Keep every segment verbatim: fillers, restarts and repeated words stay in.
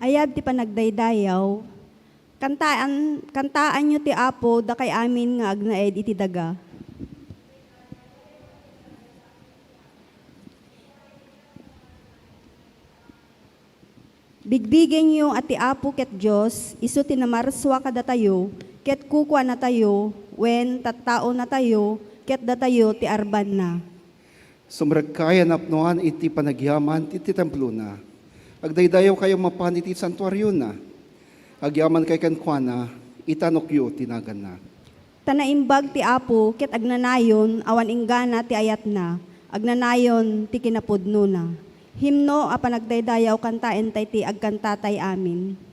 Ayab ti panagdaydayaw. Kantaan, kantaanyo ti Apo, dakay amin nga agnaed iti daga. Bigbigenyo a ti Apo ket Dios, isu ti namarsua kadatayo, ket kukuanatayo, wen tattaonatayo, ket datayo ti arbanna. Sumrekkayo a napnoan iti panagyaman iti templona. Agdaydayawkayo mapan iti santuariona. Agyamankayo kenkuana, itanokyo ti naganna. Ta naimbag ti Apo ket agnanayon, awan inggana ti ayatna. Agnanayon ti kinapudnona. Himno a panagdaydayaw, kantaentayo ti agkantatay amin.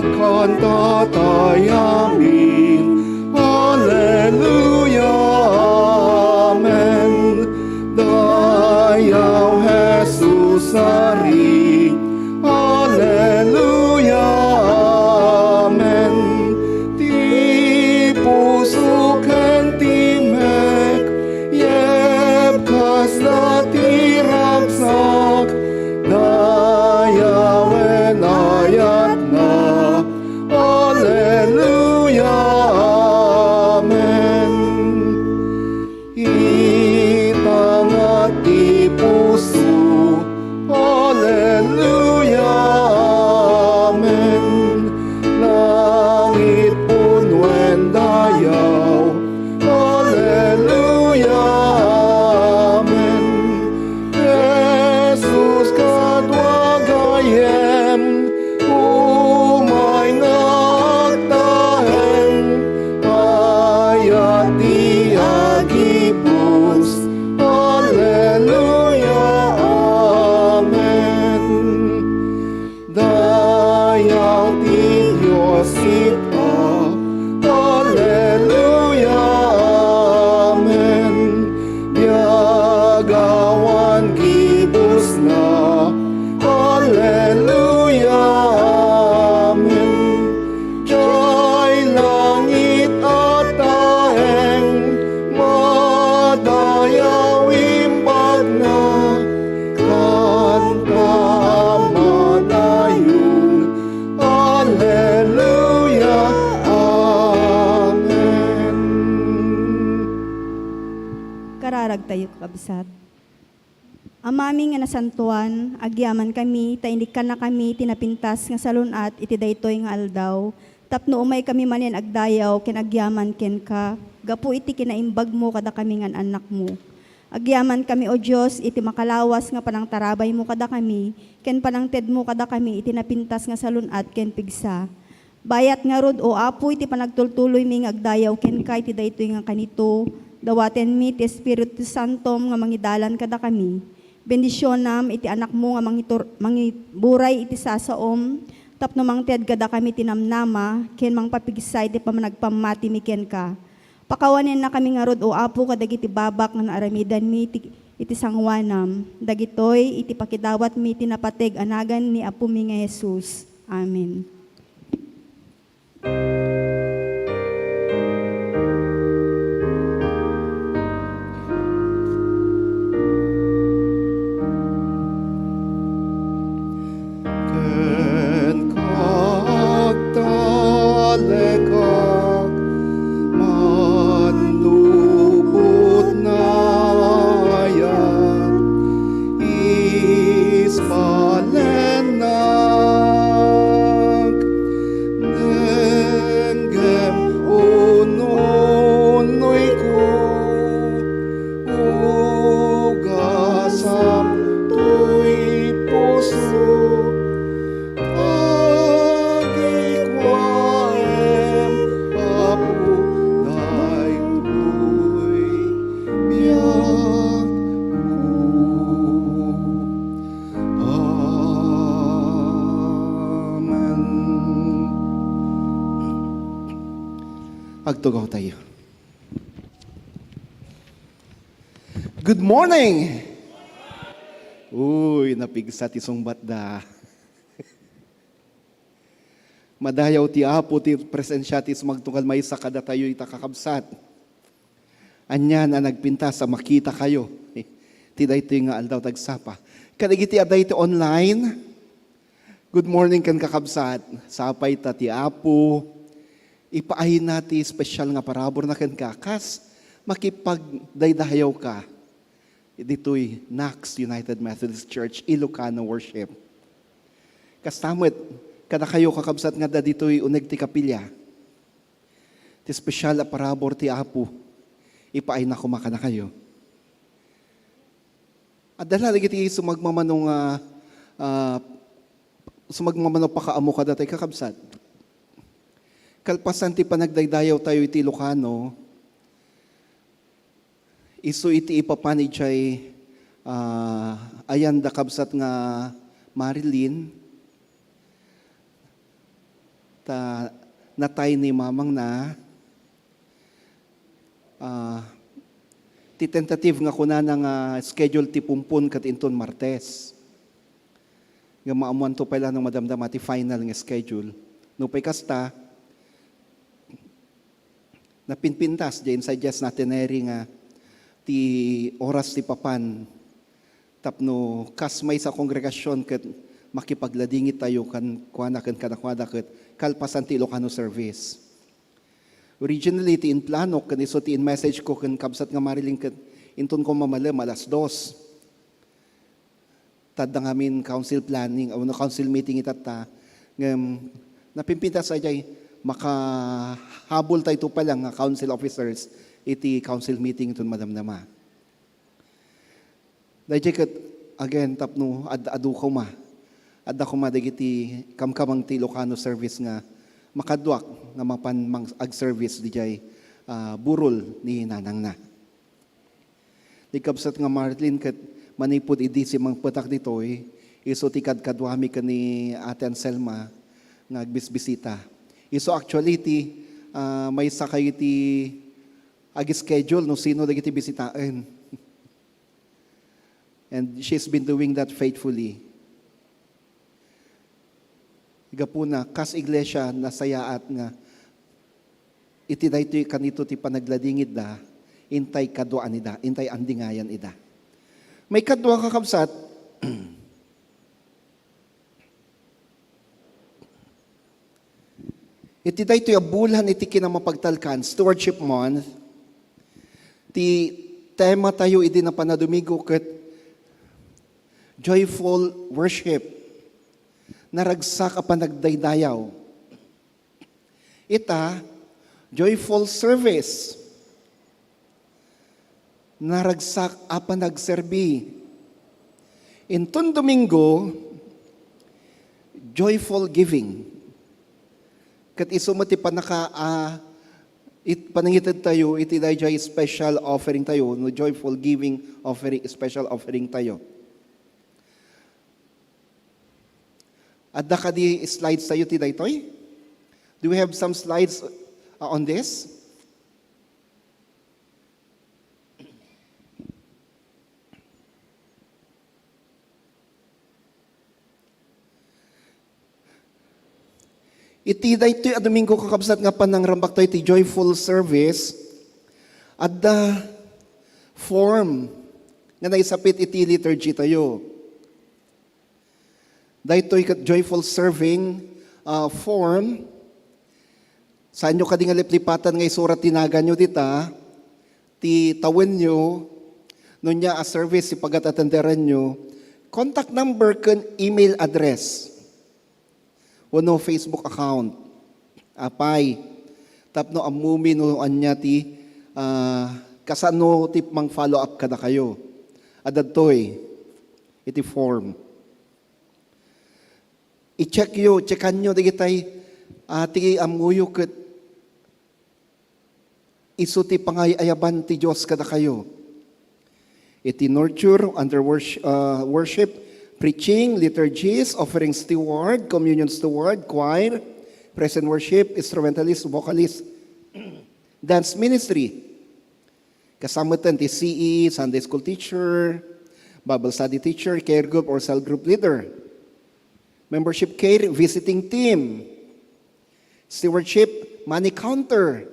Agkantatay amin, Alleluia, Amen. Dayaw, Jesus, Ari, Alleluia, Amen. Ti puso ken ti mek, yebkasda ti ragsak, dayawen ayatna. Alleluia, Amen. Itangat ti puso, Alleluia, Amen. Langit punuen dayaw, Alleluia, Amen. Jesus, kadua gayyem, umay nga agtaeng, ayat ti agibus. Alleluia, Amen. Dayaw ti Dios Ibpa. Alleluia, Amen. Biag awan gibusna. Alleluia, Amen. Diay langit a taeng, madayaw imbagna, kanta a madayon. Alleluia. Amen. Kararagtayo, kakabsat. Amami nga nasantoan, agyamankami ta inikkannakami ti napintas nga salun-at iti daytoy nga aldaw, tapno umaykami manen agdayaw ken agyaman kenka, gapu iti kinaimbagmo kadakami nga annakmo. Agyamankami, O Dios, iti makalawas nga panangtarabaymo kadakami, ken panangtedmo kadakami iti napintas nga salun-at ken pigsa. Bayat ngarud, O Apo, iti panagtultuloymi nga agdayaw kenka iti daytoy nga kanito, dawatenmi ti Espiritu Santom nga mangidalan kadakami. Bendisionam iti anakmo nga mangitur-, mangiburay iti sasaom, tapno mangted kadakami ti namnama ken mangpapigsa iti panagpammatimi kenka. Pakawanennakami ngarud, O Apo, kadagiti babak nga naaramidanmi iti, iti sangoanam. Dagitoy iti pakidawatmi iti napateg a nagan ni Apomi nga Jesus. Amen. Kenka agtalekak, manlupot nga ayat, ispalennak. Denggem, ununoyko, ugasam toy puso, agikuaem, Apo, daytoy biagko. Amen. Agtugawtayo. Good morning! Uy, napigsa ti sungbatda. Madayaw ti Apo ti presensia ti sumagtunggal maysa kadatayo ita, kakabsat. Anian a nagpintas a makitakayo ti daytoy nga aldaw tagsapa. Kadagiti adda iti online, good morning ken kakabsat. Sapay ta ti Apo ipaayna ti special nga paraburna kenka kas makipagdaydayawka ditoy Knox United Methodist Church Ilocano Worship. Kasta met kadakayo, kakabsat, nga adda ditoy uneg ti kapilya. Ti special a parabur ti Apo ipaayna koma kadakayo. Adda la dagiti sumagmamano nga, ah, sumagmamano pakaammo kadatayo, kakabsat. Kalpasan ti panagdaydayawtayo iti Ilocano, isu iti ipapan idiay, ah, ayan da kabsat nga Marilyn, ta natay ni mamangna, ah, ti tentative nga kunana nga schedule ti pumpon ket inton Martes. Nga maammoanto pay la no madamdama ti final nga schedule. Nupay kasta, napinpintas diay in-suggest naten, Neri, nga ti oras ti papan tapno kas maysa a kongregasion ket makipagladingit tayo kan kuana ken kadakuada ket kalpasan ti Ilocano service. Originally, ti inplano ken isu ti in-message ko ken kabsat nga Marilyn ket inton ko mamalem alas dos. Ta adda ngamin council planning, o no, council meeting itatta. Ngem, napinpintas a diay makahabol tayo pay la nga council officers iti council meeting iton madamdama. Daydiay ket, again, tapno ad-, adu koma. Adda koma dagiti kamkamang ti Ilocano service nga makaduak nga mapan mang-, ag-service didiay, ah, burol ni nanangna. Ni kabsat nga Marlene ket manipud idi simmangpetak ditoy, isu ti kadkaduami ken ni Ate Anselma nga agbisbisita. Isu actually ti, ah, maysa kayo ti ag-schedule no sino dagiti bisitaen. And she's been doing that faithfully. Gapuna, kas iglesia, nasayaat nga iti daytoy kanito ti panagladingitda, intay kaduaan ida, intay andingayan ida. Maikadua, kakabsat, iti daytoy a bulan iti kinamapagtalkan, Stewardship Month, ti tema tayo idi napan a Domingo ket joyful worship, naragsak a panagdaydayaw. Ita, joyful service, naragsak a panagserbi. Inton Domingo, joyful giving. Ket isu met ti panaka-, ah, it-, panangited tayo iti daydiay special offering tayo, no, joyful giving offering, special offering tayo. Adda kadi slides tayo ti daytoy? Do we have some slides, uh, on this? Iti daytoy a Domingo, kakabsat, nga panangrambak tayo iti joyful service, adda form nga naisapit iti liturgy tayo. Daytoy ket joyful serving, ah, form. Saanyo kadi nga liplipatan nga isurat ti naganyo dita, ti tawenyo, no ania a service ti pagat-atenderanyo, contact number ken email address, wenno Facebook account. Apay, tapno ammomi no ania ti, ah, kasano ti mang-follow up kadakayo. Adda ditoy iti form. I-checkyo, checkanyo dagitay, ah, ti ammoyo ket isu ti pangay-ayaban ti Dios kadakayo. Iti nurture under worsh-, ah, worship, preaching, liturgies, offering steward, communion steward, choir, praise and worship, instrumentalist, vocalist, dance ministry. Kasama met ti C E, Sunday school teacher, Bible study teacher, care group or cell group leader. Membership care, visiting team. Stewardship, money counter.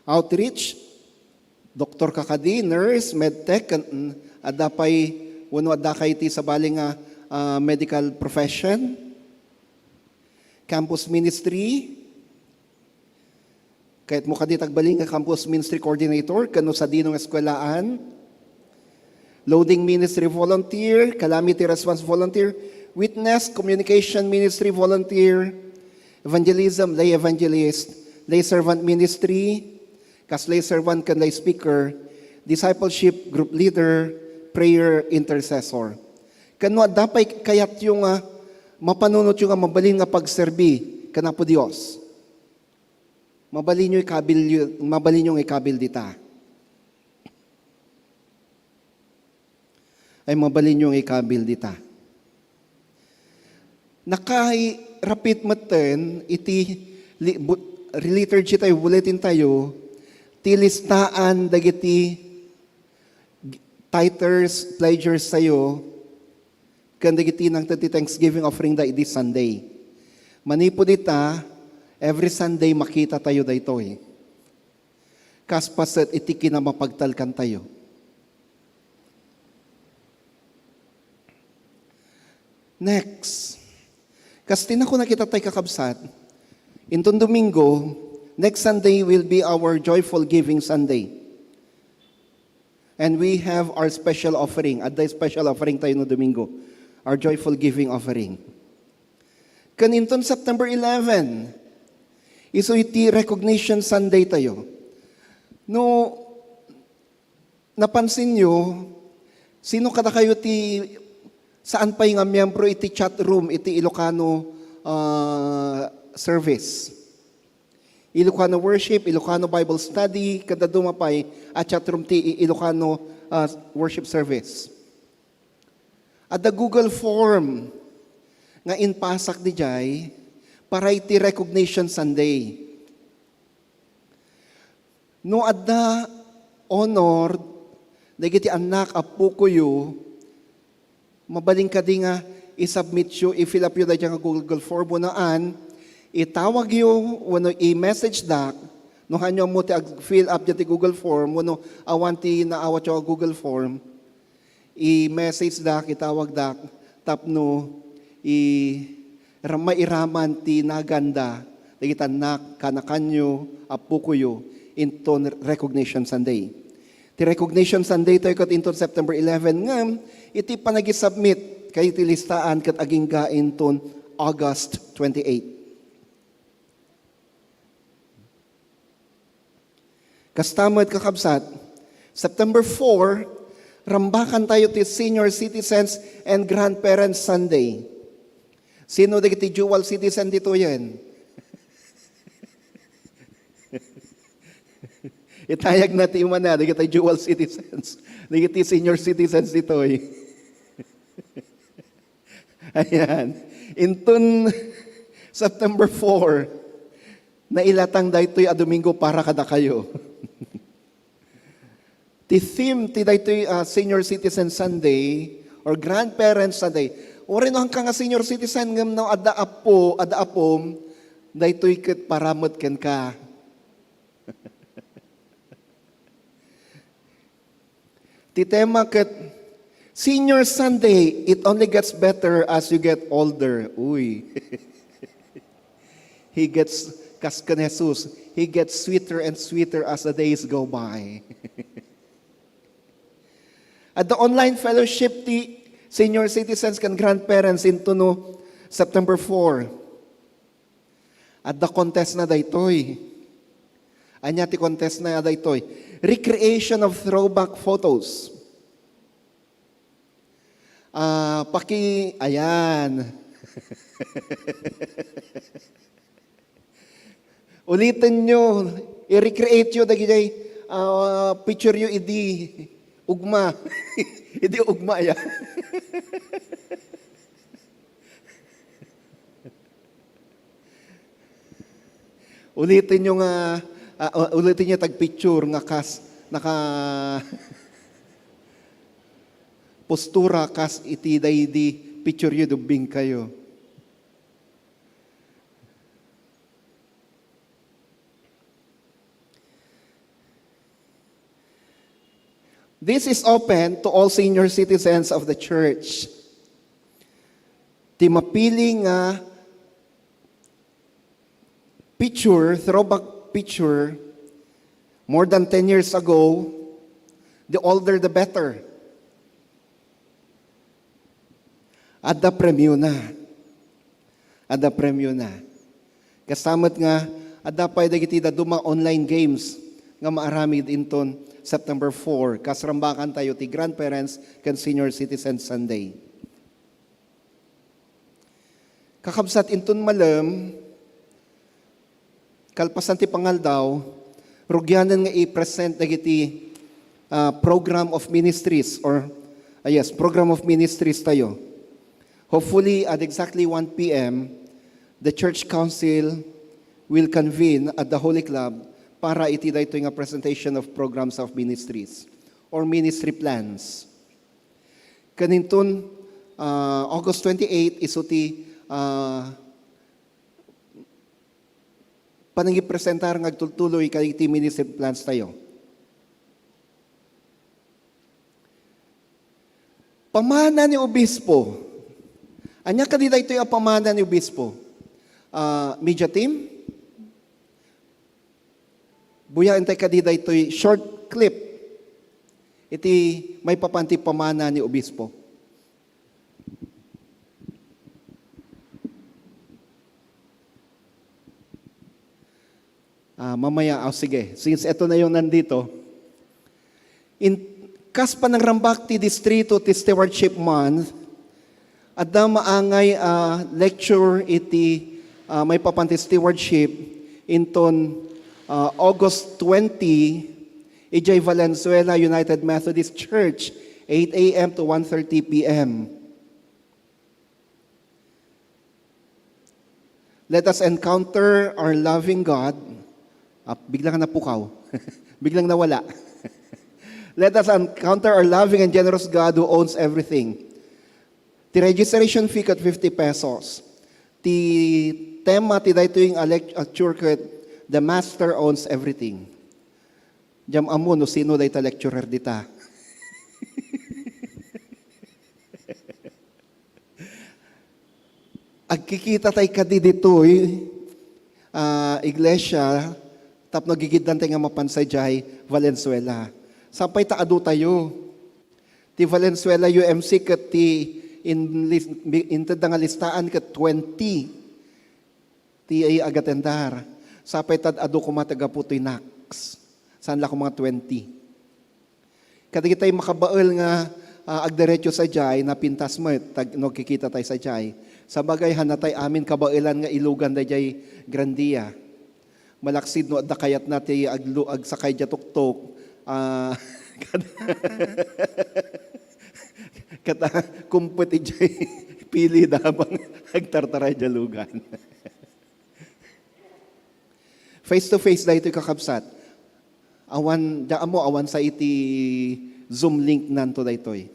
Outreach, doktor ka kadi, nurse, medtech, kan-, adda pay, wenno adda kay ti sabali nga, ah, medical profession. Campus ministry, kayatmo kadi ti agbalin nga campus ministry coordinator, ken no sadino nga eskuelaan. Loading ministry volunteer, calamity response volunteer, witness, communication ministry volunteer, evangelism, lay evangelist, lay servant ministry, kas lay servant ken lay speaker, discipleship group leader, prayer intercessor. Ken no adda pay kayatyo nga mapanunotyo nga mabalin nga pagserbi ken Apo Dios, mabalinyo ikabil, mabalinyo nga ikabil dita. Ay, mabalinyo nga ikabil dita. Nakairapit metten iti li-, bu-, liturgy tayo, bulletin tayo, ti listaan dagiti tithers, pledgers tayo, ken dagiti nangted ti Thanksgiving offering da idi Sunday. Manipud ita, every Sunday makita tayo daytoy. Kas paset iti kinamapagtalkan tayo. Next. Kas ti nakuna kita tay kakabsat, inton Domingo, next Sunday will be our Joyful Giving Sunday. And we have our special offering. Adda special offering tayo no Domingo. Our joyful giving offering. Ken inton September eleven, isu iti Recognition Sunday tayo. No napansin nyo, sino kadakayo ti saan pay nga miyembro iti chat room iti Ilocano, ah, service? Ilocano worship, Ilocano Bible study, ken dadduma pay a chat room ti I-, Ilocano, ah, worship service. Adda Google Form nga impasak didiay para iti Recognition Sunday. No adda honor dagiti annak a pukoyo, mabalin kadi nga i-submityo, i-fill upyo daydiay nga Google Form wenno an, itawagyo wenno i-message dak, no haanyo ammo ti ag-fill up diay ti Google Form wenno awan ti naawatyo a Google Form, i-message dak, itawag dak, tapno i-, ram-, mairaman ti naganda, dagiti annak, kanakanyo, a pukoyo, inton Recognition Sunday. Ti Recognition Sunday tayo ket inton September eleven, ngem iti panagi-submit kadagiti listaan ket agingga inton August twenty-eight. Kasta met, kakabsat, September four, rambakan tayo ti Senior Citizens and Grandparents Sunday. Sino dagiti dual citizen ditoyen? Itayag na ti umana, dagiti dual citizens. Dagiti senior citizens ditoy. Ayan. Inton September four, nailatang daytoy a Domingo para kadakayo. Ti theme ti daytoy a Senior Citizen Sunday or Grandparents Sunday. Uray no haanka nga senior citizen ngem no adda apo, adda apom, daytoy ket para met kenka. Ti tema ket, Senior Sunday, it only gets better as you get older. Uy. He gets, kas ken Jesus, he gets sweeter and sweeter as the days go by. Adda online fellowship ti senior citizens ken grandparents inton September four. Adda contest na daytoy. Ania ti contest na daytoy? Recreation of throwback photos. Ah, paki-, ayan. Uliten nyo, i-recreate yo dagiti, ah, picture yo idi ugma. Idi ugma, ya. Uliten nyo nga, ah, u-, uliten nyo tagpicture nga kas-, naka-, postura kas iti daydi picture-yo, dubbing kayo. This is open to all senior citizens of the church. Ti mapili nga picture, throwback picture, more than ten years ago, the older the better. Adda premiona. Adda premiona. Kasta met nga, adda pay dagiti dadduma online games nga maaramid inton September four, kas rambakan tayo ti Grandparents ken Senior Citizen Sunday. Kakabsat, inton malem, kalpasan ti pangaldaw, rugianen nga i-present dagiti, ah, program of ministries or, ah, yes, program of ministries tayo. Hopefully, at exactly one p m, the church council will convene at the Holy Club para iti daytoy nga presentation of programs of ministries or ministry plans. Kaninton, ah, August twenty-eight, isu ti, ah, panangipresentar nga agtultuloy kadagiti ministry plans tayo. Pamana ni Obispo. Ania kadi daytoy a pamana ni Obispo? Ah, media team? Buyaen tayo kadi daytoy short clip iti maipapan ti pamana ni Obispo. Ah, mamaya, oh, sige. Since eto na yung nandito, in, kas panangrambak ti distrito ti Stewardship Month, adda maangay a lecture iti, ah, maipapan ti stewardship inton, ah, August twenty, idiay Valenzuela United Methodist Church, eight a m to one thirty p m. Let us encounter our loving God. Ah, biglang napukaw. Biglang nawala. Let us encounter our loving and generous God who owns everything. Ti registration fee ket fifty pesos. Ti tema ti daytoy nga lec-, lecture ket The Master Owns Everything. Diam ammo no sino dayta lecturer dita. Agkikita tay kadi ditoy, ah, iglesia, tapno agigiddan tay nga mapan sadiay Valenzuela. Sapay ta adu tayo. Ti Valenzuela U M C ket ti inlis-, bi-, intedda nga listaan ket twenty ti agatendar. Sapay ta adu koma ti gapu toy Nax. Saan la koma nga twenty. Kadagitay makabael nga, ah, agderecho sadiay, napintas met, tag-, no, kikita tay sadiay. Sabagay, hanatay amin kabaelan nga ilugan daydiay Grandia. Malaksid no adda kayatna ti aglu-, agsakay dia tuktok, ah, ket, ket, ah, kumpet idiay pili da bang agtartaray dia lugan. Face to face daytoy, kakabsat. Awan, dia ammo, awan sa iti Zoom link nanto daytoy.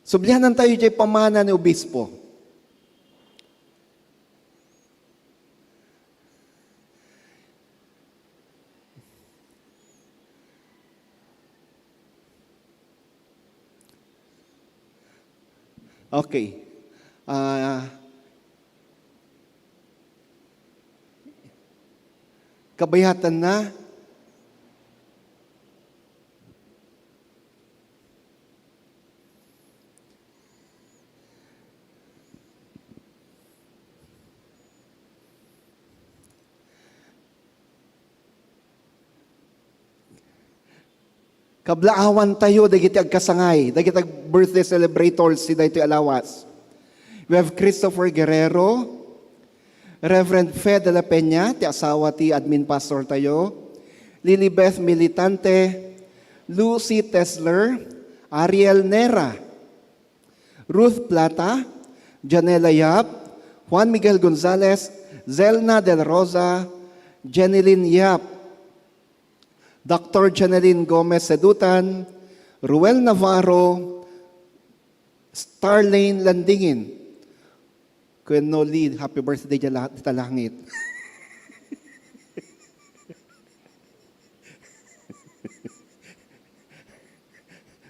Sublianan tayo diay pamana ni Obispo. Okay. Ah, kabayatanna. Kablaawan tayo dagiti agkasangay, dagiti ag-, birthday celebrators ti daytoy a lawas. We have Christopher Guerrero, Reverend Fe de la Peña, ti asawa ti admin pastor tayo, Lilibeth Militante, Lucy Tesler, Ariel Nera, Ruth Plata, Janela Yap, Juan Miguel Gonzalez, Zelna Del Rosa, Jenilyn Yap, Doctor Janelyn Gomez Sedutan, Ruel Navarro, Starlane Landingin. Kuya Noli, happy birthday dita la-, dita langit.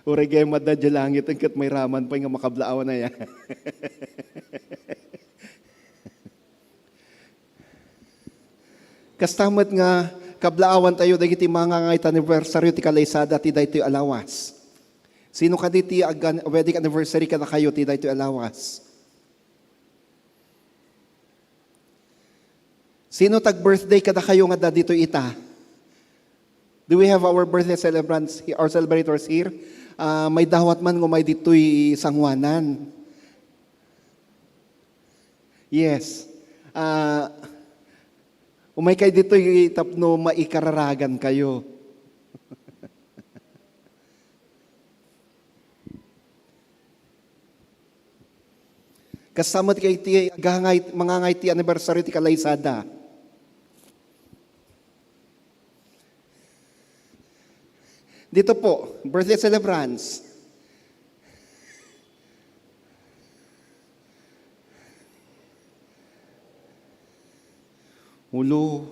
Uray gayam adda dita langit, ket mairaman pay nga makablaawan aya. Kasta met nga kablaawan tayo dagiti mangangayta anniversary ti kalaysada ti daytoy a lawas. Sino kadi ti aggan-, wedding anniversary kadakayo ti daytoy a lawas? Sino tag-birthday kadakayo nga adda ditoy ita? Do we have our birthday celebrants, our celebrators here? Ah, may dawat man nga umay ditoy sangoanan. Yes. Ah, umay kayo ditoy tapno maikararagan kayo. Kasta met kay ti agangay, mangangay ti anniversary ti kalaysada. Dito po, birthday celebrants. Ulo.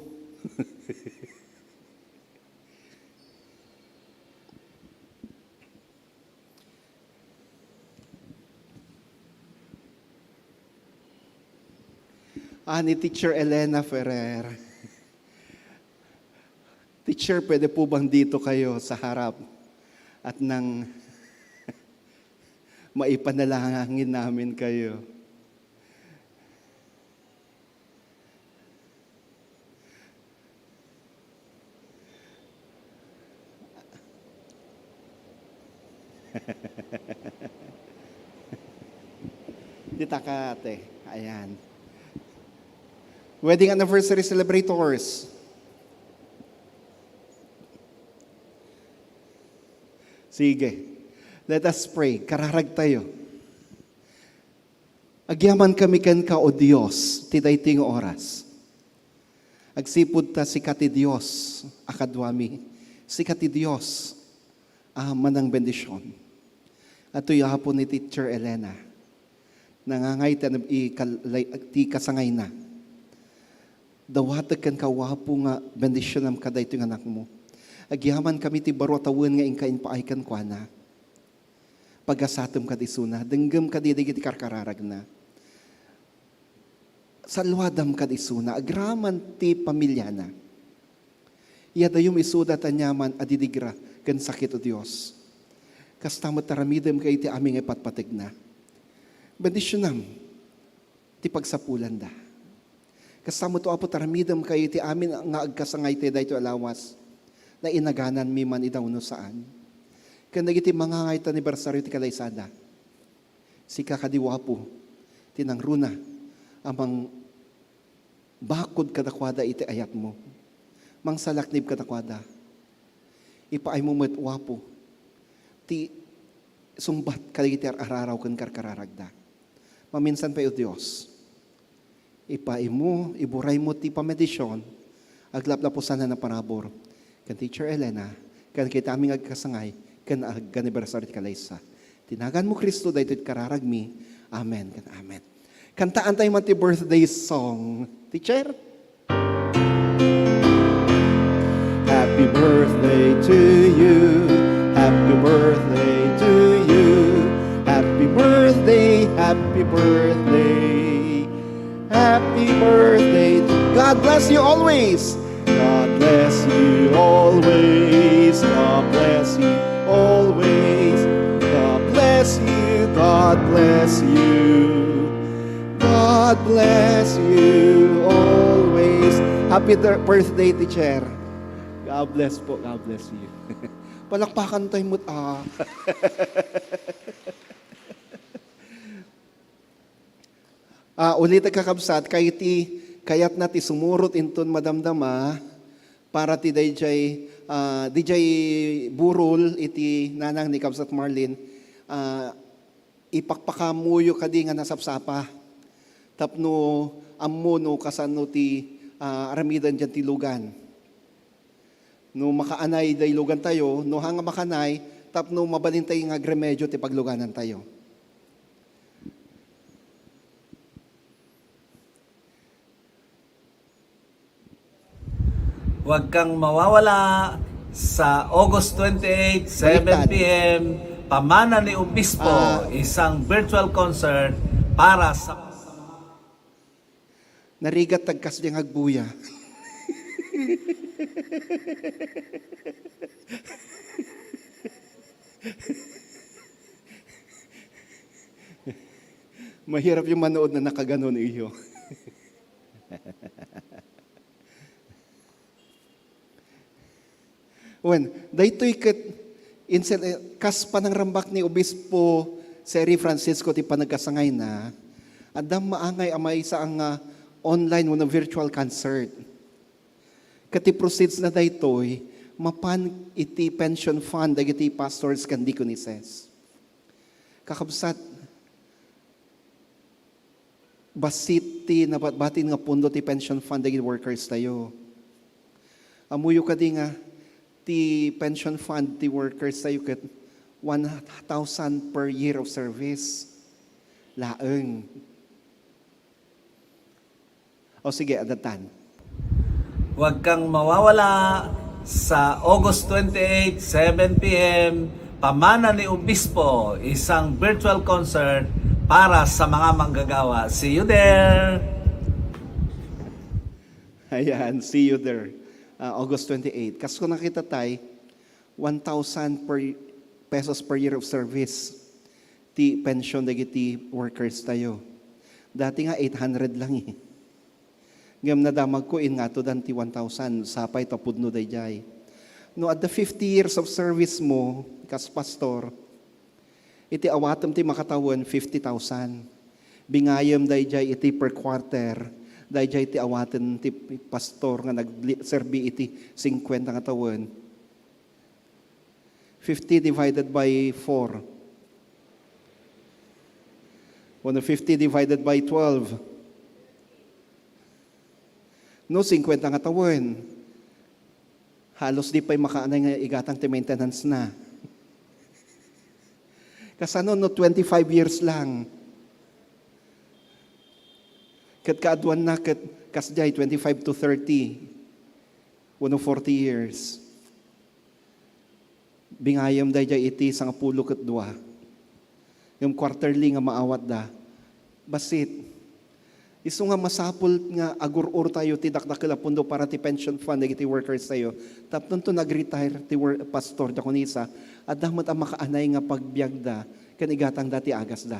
Ah, ni Teacher Elena Ferrer. Teacher, pwede po bang dito kayo sa harap? At nang maipanalangin namin kayo. Dita ka, ate. Ayan. Wedding anniversary celebrators. Sige. Let us pray. Kararag tayo. Agyamankami kenka, O Dios, ti daytoy nga oras. Agsipud ta sika ti Dios a kaduami, sika ti Dios a manangbendision. Adtoy Apo ni Teacher Elena. Nangangay ti, ano, ikal-, lay-, ti kasangayna. Dawatek kenka, O Apo, nga bendisionam kadaytoy nga anakmo. Agyamankami ti baro a tawen nga inka impaay kenkuana. Pagasatem kad isuna, denggem kadi dagiti karkararagna. Saluadam kad isuna, agraman ti pamiliana. Iyadayom isuda ta aniaman a didigra ken sakit, O Dios. Kasta met aramidem kay iti amin nga ipatpategna. Bendisionam ti pagsapulanda. Kasta met, O Apo, taramidem kay iti amin nga agkasangay ti daytoy a lawas, nainagananmi man ida wenno saan. Ken dagiti mangangay ti anibersaryo ti kalaysada. Sika kadi, O Apo, ti nangruna a mangbakod kadakuada iti ayatmo. Mangsalaknib kadakuada. Ipaaymo met, O Apo, ti sungbat kadagiti ar-araraw ken karkararagda. Maminsan pay, O Dios, ipaaymo, iburaymo ti pamedision, aglaplapusan a naparabur ken Teacher Elena, ken kitami nga agkasangay ken agkanibersaryo ti kalaysa. Ti naganmo, Cristo, daytoy ti kararagmi. Amen ken amen. Kantaantayo man ti birthday song, teacher. Happy birthday to you. Happy birthday to you. Happy birthday, happy birthday. Happy birthday to, God bless you always. God bless you always. God bless you always. God bless you. God bless you. God bless you always. Happy thir-, birthday, teacher. God bless po. God bless you. Palakpakan tayo mo, ah. Ah, ulit, kakabsat, kay ti kayatna ti sumurot inton madamdama para ti dayjay, ah, dayjay burol iti nanang ni Kabsat Marlene, ah, ipakpakaammoyo kadi nga nasapsapa tapno ammo no kasano ti, ah, aramiden diay ti lugan. No makaanay diay lugantayo, no haan nga makaanay, tapno mabalintay nga agremedyo ti pagluganantayo. Huwag kang mawawala sa August twenty-eight, seven p m, pamana ni Obispo, ah, isang virtual concert para sa Narigat tagkas di nga agbuya. Mahirap yung manood na nakaganon iyo. Wen, daytoy ket insen-, eh, kas panangrambak ni Obispo Seri Francisco ti panagkasangayna, adda maangay a maysa nga online wenno virtual concert. Ket ti proceeds na daytoy, mapan iti pension fund dagiti pastors ken deaconesses. Kakabsat, bassit ti nabatbatin nga pondo ti pension fund dagiti workers tayo. Ammoyo kadi nga ti pension fund ti workers tayo ket one thousand per year of service laeng. O sige, adatan. Huwag kang mawawala sa August twenty-eight, seven p m, pamana ni Obispo, isang virtual concert para sa mga manggagawa. See you there! Ayan, see you there. Ah, August twenty-eight. Kas ko nakita tay, one thousand per, pesos per year of service ti pension dagiti workers tayo. Dati nga eight hundred lang eh. Ngem nadamag ko, inngatodan ti one thousand, sapay ta pudno daydiay. No adda fifty years of service mo kas pastor, iti awatem ti makatawen, fifty thousand. Bingayem daydiay iti per quarter, daydiay ti awaten ti pastor nga nagserbi iti singkuenta nga tawen. Fifty divided by four. Wenno fifty divided by twelve. No, singkuenta nga tawen. Halos di pay makaanay nga igatang ti maintenance na. Kasano no twenty-five years lang? Ket kaaduanna ket kasdiay twenty-five to thirty, wenno forty years. Bingayem daydiay iti sangapulo ket dua. Ngem quarterly nga maawatda, bassit. Isu nga masapul nga agur-or tayo ti dakdakel a pondo para ti pension fund dagiti workers tayo. Tapno nagretire ti wor-, pastor, diakonisa, adda met a makaanay nga pagbiagda ken igatangda ti agasda.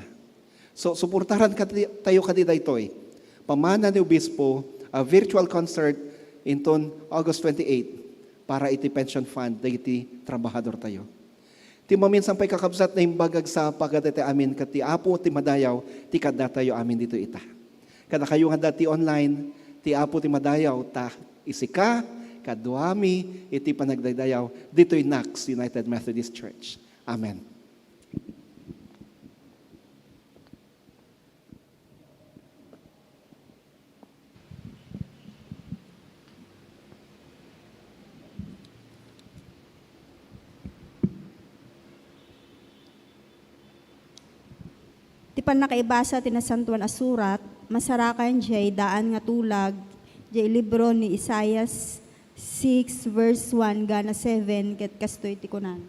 So, suportaran kadi, tayo kadi daytoy. Pamana ni Obispo, a virtual concert inton August twenty-eight para iti pension fund dagiti trabahador tayo. Ti maminsan pay, kakabsat, naimbag nga agsapa kadatayo amin ket ti Apo ti madayaw ti kaddatayo amin ditoy ita. Kadakayo nga adda ti online, ti Apo ti madayaw ta isika, kaduami iti panagdaydayaw ditoy Knox United Methodist Church. Amen. Ti pannakaibasa ti Nasantoan a Surat, masarakan diay daan nga tulag, diay libro ni Isaias six verse one gana seven, ket kastoy ti kunana.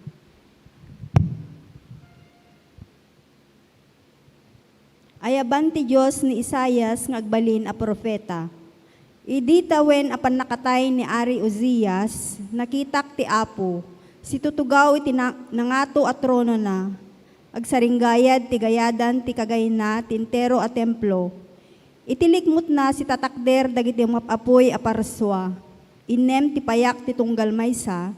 Ayaban ti Dios ni Isaias nga agbalin a profeta. Idi tawen a pannakatay ni Ari Uzias, nakitak ti Apo, situtugaw iti na-, nangato a tronona. Agsaringgayad ti gayadan ti kagayna ti entero a templo. Iti likmutna, sitatakder dagiti map-apuy a parsua. Innem ti payak ti tunggal maysa,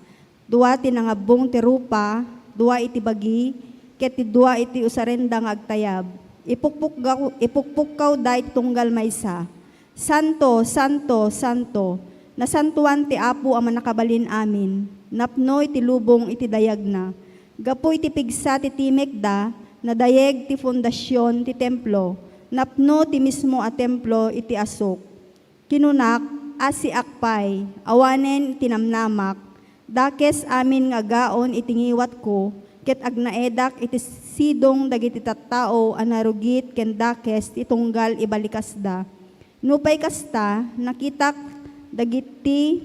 dua ti nangabbong ti rupa, dua iti bagi, ket ti dua iti usarenda nga agtayab. Ipukpukgaw-, ipukpukkawda iti tunggal maysa, "Santo, santo, santo, nasantoan ti Apo a Mannakabalin-amin. Napno iti lubong iti dayagna. Gapu iti pigsa ti timekda, nadayeg ti fondasion ti templo. Napno ti mismo a templo iti asuk." Kinunak, "Asiak pay, awanen iti namnamak, dakes amin nga agaon iti ngiwatko, ket agnaedak iti sidong dagiti tattao a narugit ken dakes ti tunggal ibalikasda. Nupay kasta, nakitak dagiti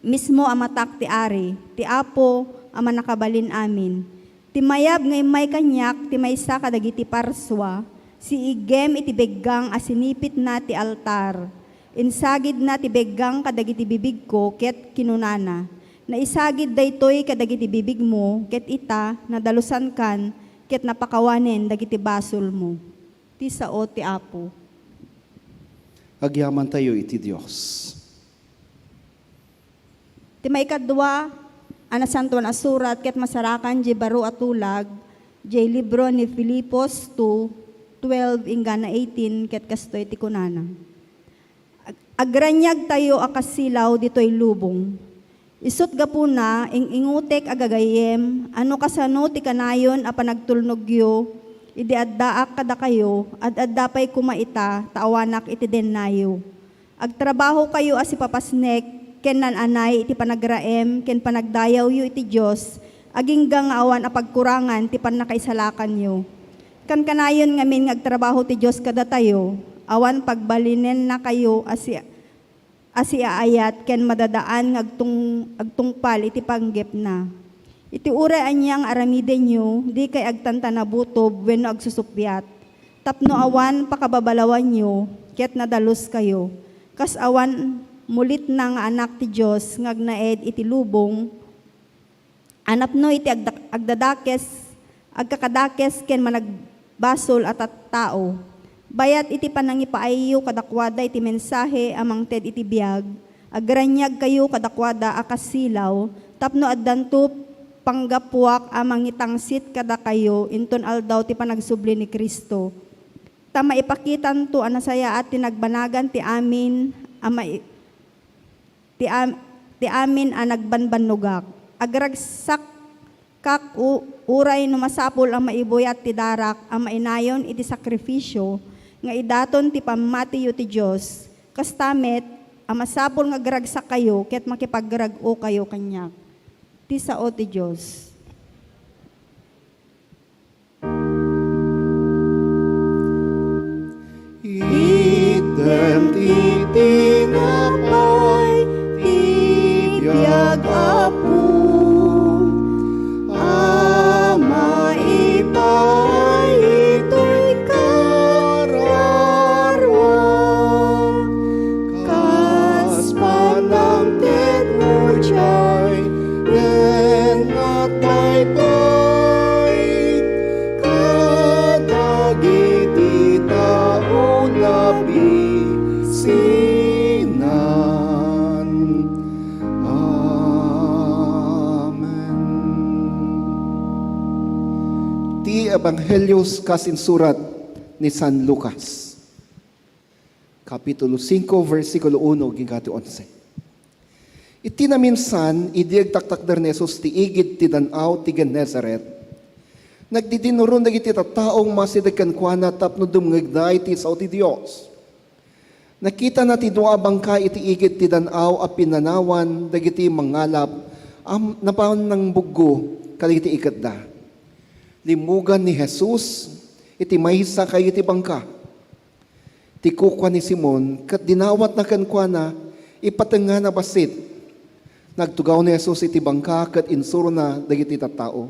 mismo a matak ti Ari, ti Apo a Mannakabalin-amin. Ti mayab nga immay kaniak ti maysa kadagiti parsua, siiggem iti beggang a sinipitna ti altar. Insagidna ti beggang kadagiti bibigko ket kinunana, "Naisagid daytoy kadagiti bibigmo, ket ita, nadalusankan, ket napakawanen dagiti basolmo." Ti sao ti Apo. Agyamantayo iti Dios. Ti maikadua a nasantoan a surat ket masarakan diay baro a tulag, diay libro ni Filipos two twelve inggana eighteen, ket kastoy ti kunana, "Ag-, agraniagtayo a kasilaw ditoy lubong." Isut' gapuna, ing-ingutek a gagayyem, a no kasano ti kanayon a panagtulnogyo idi addaak kadakayo, ad-adda pay koma ita ta awanak iti dennayo. Agtrabahokayo a sipapasnek ken naan-anay iti panagraem ken panagdayawyo iti Dios, agingga nga awan a pagkurangan ti pannakaisalakanyo. Kankanayon ngamin nga agtrabaho ti Dios kadatayo, awan pagbalinennakayo a si-, a siaayat ken madadaan nga agtung-, agtungpal iti panggepna. Iti uray ania nga aramidenyo, dikay agtantanabutob wenno agsusuppiat, tapno awan pakababalawanyo ket nadaluskayo, kas awan mulitna nga anak ti Dios nga agnaed iti lubong, a napno iti agda-, agdadakes, agkakadakes ken managbasol a tattao. Bayat iti panangipaayyo kadakuada iti mensahe a mangted iti biag, agraniagkayo kadakuada a kasilaw, tapno addanto panggapuak a mangitangsit kadakayo inton aldaw ti panagsubli ni Cristo. Ta maipakitanto a nasayaat ti nagbanagan ti amin a mai-, ti am-, ti amin a nagbanbannogak. Agragsakkak u-, uray no masapul a maibuyat ti darak a mainayon iti sakrifisio nga idaton ti pammatiyo ti Dios. Kasta met a masapul nga agragsakkayo ket makipagrag-okayo kaniak. Ti sao ti Dios. Itdem ti tinapay ti biag, Apo, a maipay itoy kararua. Kas panangtedmo diay, ken mataypay kadagiti tao nabisinan. Amen. Ti Ebanghelio kas insurat ni San Lucas. Kapitulo singko, bersikulo uno agingga ti onse. Iti naminsan, idi agtaktakder ni Jesus ti igid ti dan-aw ti Gennesaret, nagdidinnuron dagiti tattao nga masideg kenkuana tapno dumngegda iti sao ti Dios. Nakitana ti dua a bangka iti igid ti dan-aw a pinanawan dagiti mangalap a napan nangbuggo kadagiti iketda. Limmugan ni Jesus iti maysa kadagiti bangka. Ti kukua ni Simon ket dinawatna kenkuana, ipatengngana bassit. Nagtugaw ni Jesus iti bangka ket insurona dagiti tattao.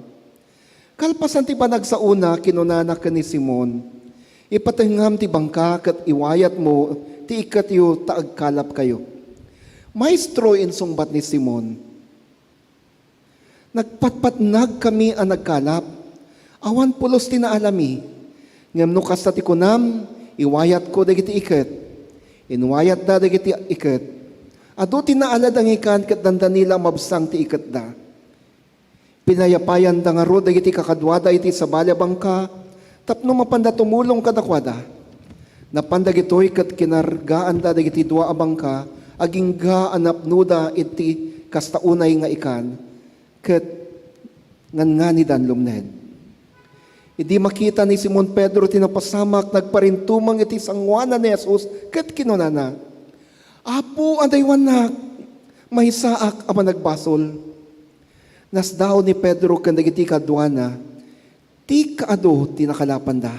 Kalpasan ti panagsaona, kinunana ken ni Simon, "Ipatengngam ti bangka ket iwayatmo ti iketyo ta agkalapkayo." "Maestro," insungbat ni Simon, "nagpatpatnagkami a nagkalap. Awan pulos ti naalami. Ngem no kasta ti kunam, iwayatko dagiti iket." Inwayatda dagiti iket. Adu ti naalada nga ikan ket dandani la a mabsang ti iketda. Pinayapayanda ngarud dagiti kakaduada iti sabali a bangka tapno mapanda tumulong kadakuada. Napan dagitoy ket kinargaanda dagiti dua a bangka agingga a napnoda iti kasta unay nga ikan, ket nganganidan lumned. Idi makita ni Simon Pedro ti napasamak, nagparintumeng iti sangoanan ni Jesus ket kinunana, "Apo, adaywannak! Maysaak a managbasol." Nasdaaw ni Pedro ken dagiti kaduana ti kaadu ti nakalapanda.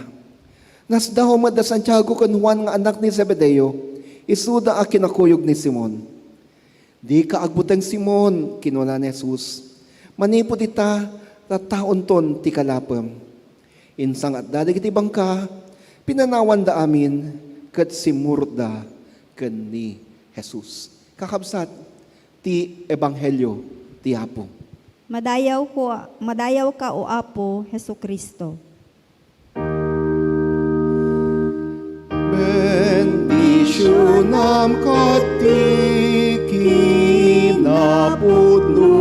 Nasdaaw met da Santiago ken Juan nga annak ni Zebedeo, isuda a kinakuyog ni Simon. "Dika agbuteng, Simon," kinuna ni Jesus. "Manipud ita, tattaonton ti kalapem." Insangatda dagiti bangka, pinanawanda amin, ket simmurotda ken ni Jesus. Kakabsat, ti Ebanghelio ti Apo. Madayawko, madayawka, O Apo Jesu-Cristo. Bendisionam ket ti kinapudno,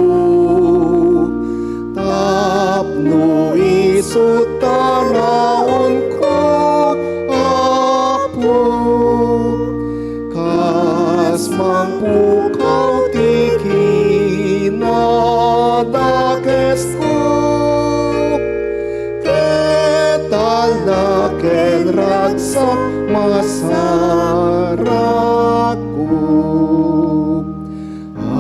tapno isu taraonko, Apo. Kas mangpukaw ti kinadakesko, ket talna ken ragsak masarakko. Amen.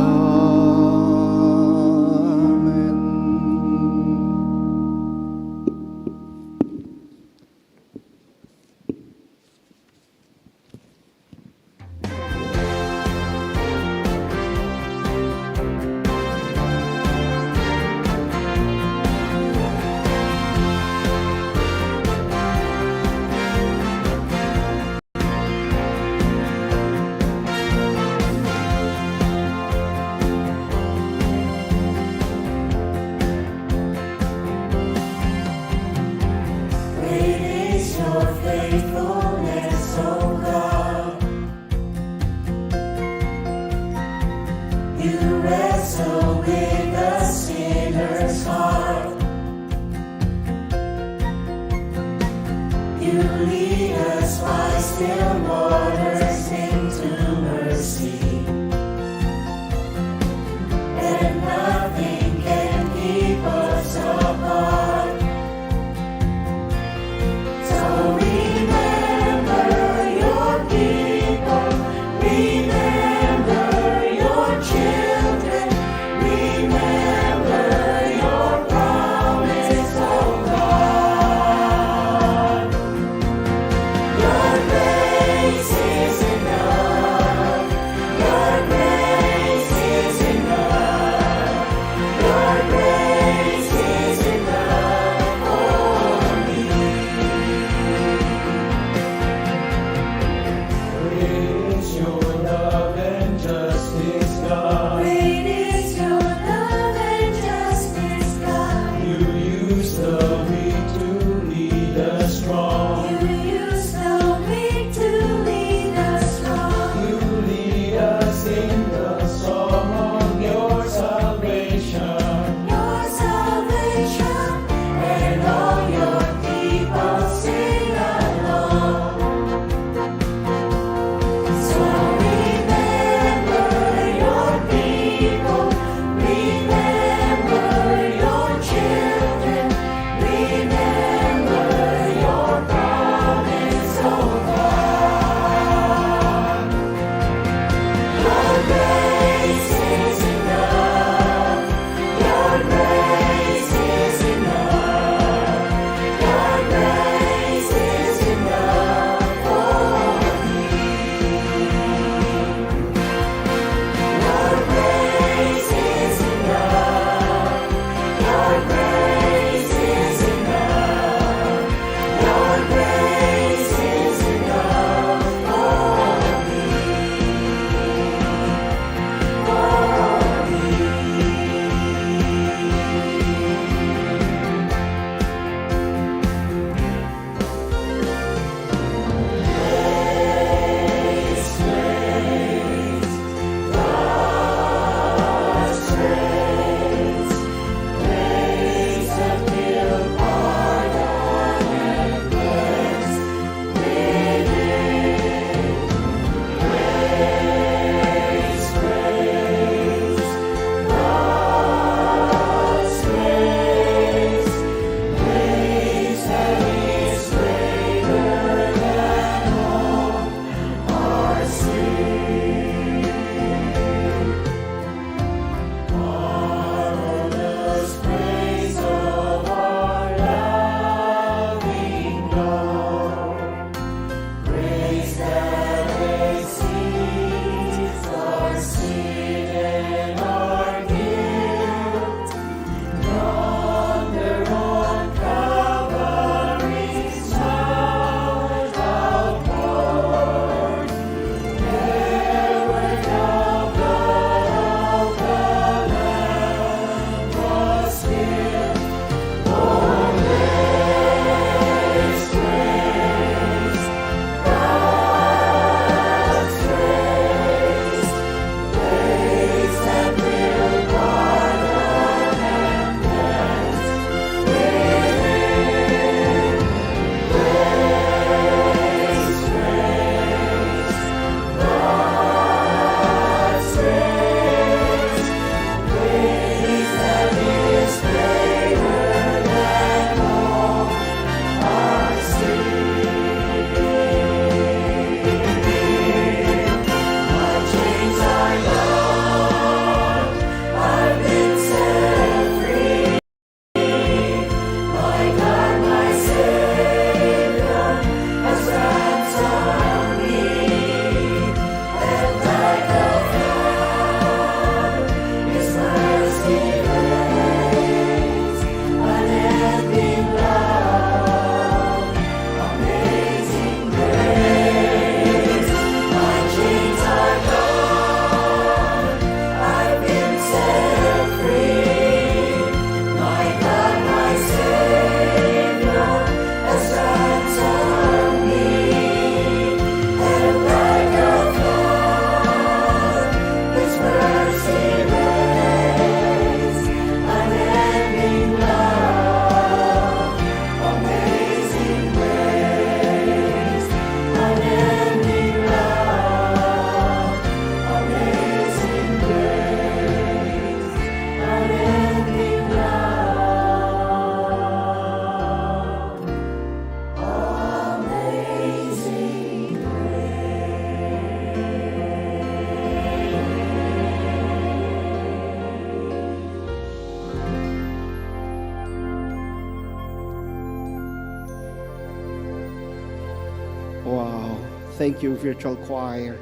Thank you, virtual choir.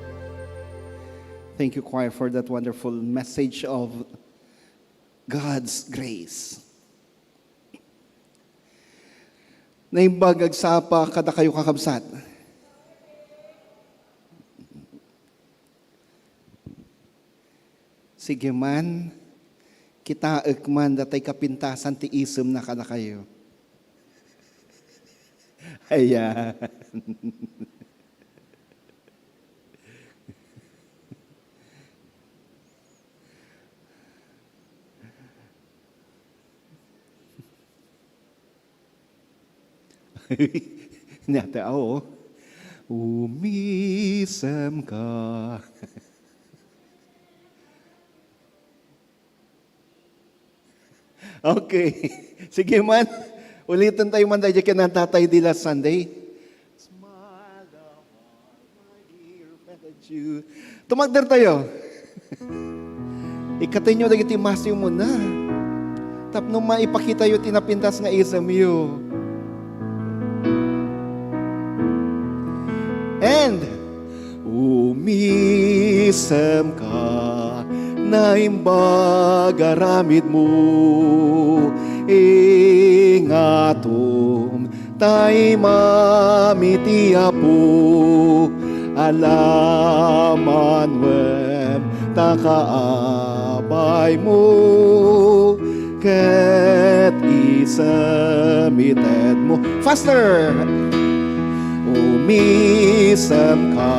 Thank you, choir, for that wonderful message of God's grace. Naimbag nga agsapa kadakayo, kakabsat. Sige man, kitaek man datay kapintasan ti isemna kadakayo. Ayan. Nia ti, oo. Umisemka. Okay. Sige man. Uliten tayo man daydi ken Tatay Di last Sunday. Smile the heart, my dear friend, that you. Tumagder tayo. Ikkatenyo dagiti masiw muna. Tapno maipakitayo ti napintas nga isemyo. And umisemka, naimbag aramidmo, ingatom, ta imam iti Apo, alaman wen ta kaabaymo, ket isem itedmo. Faster! Umisemka,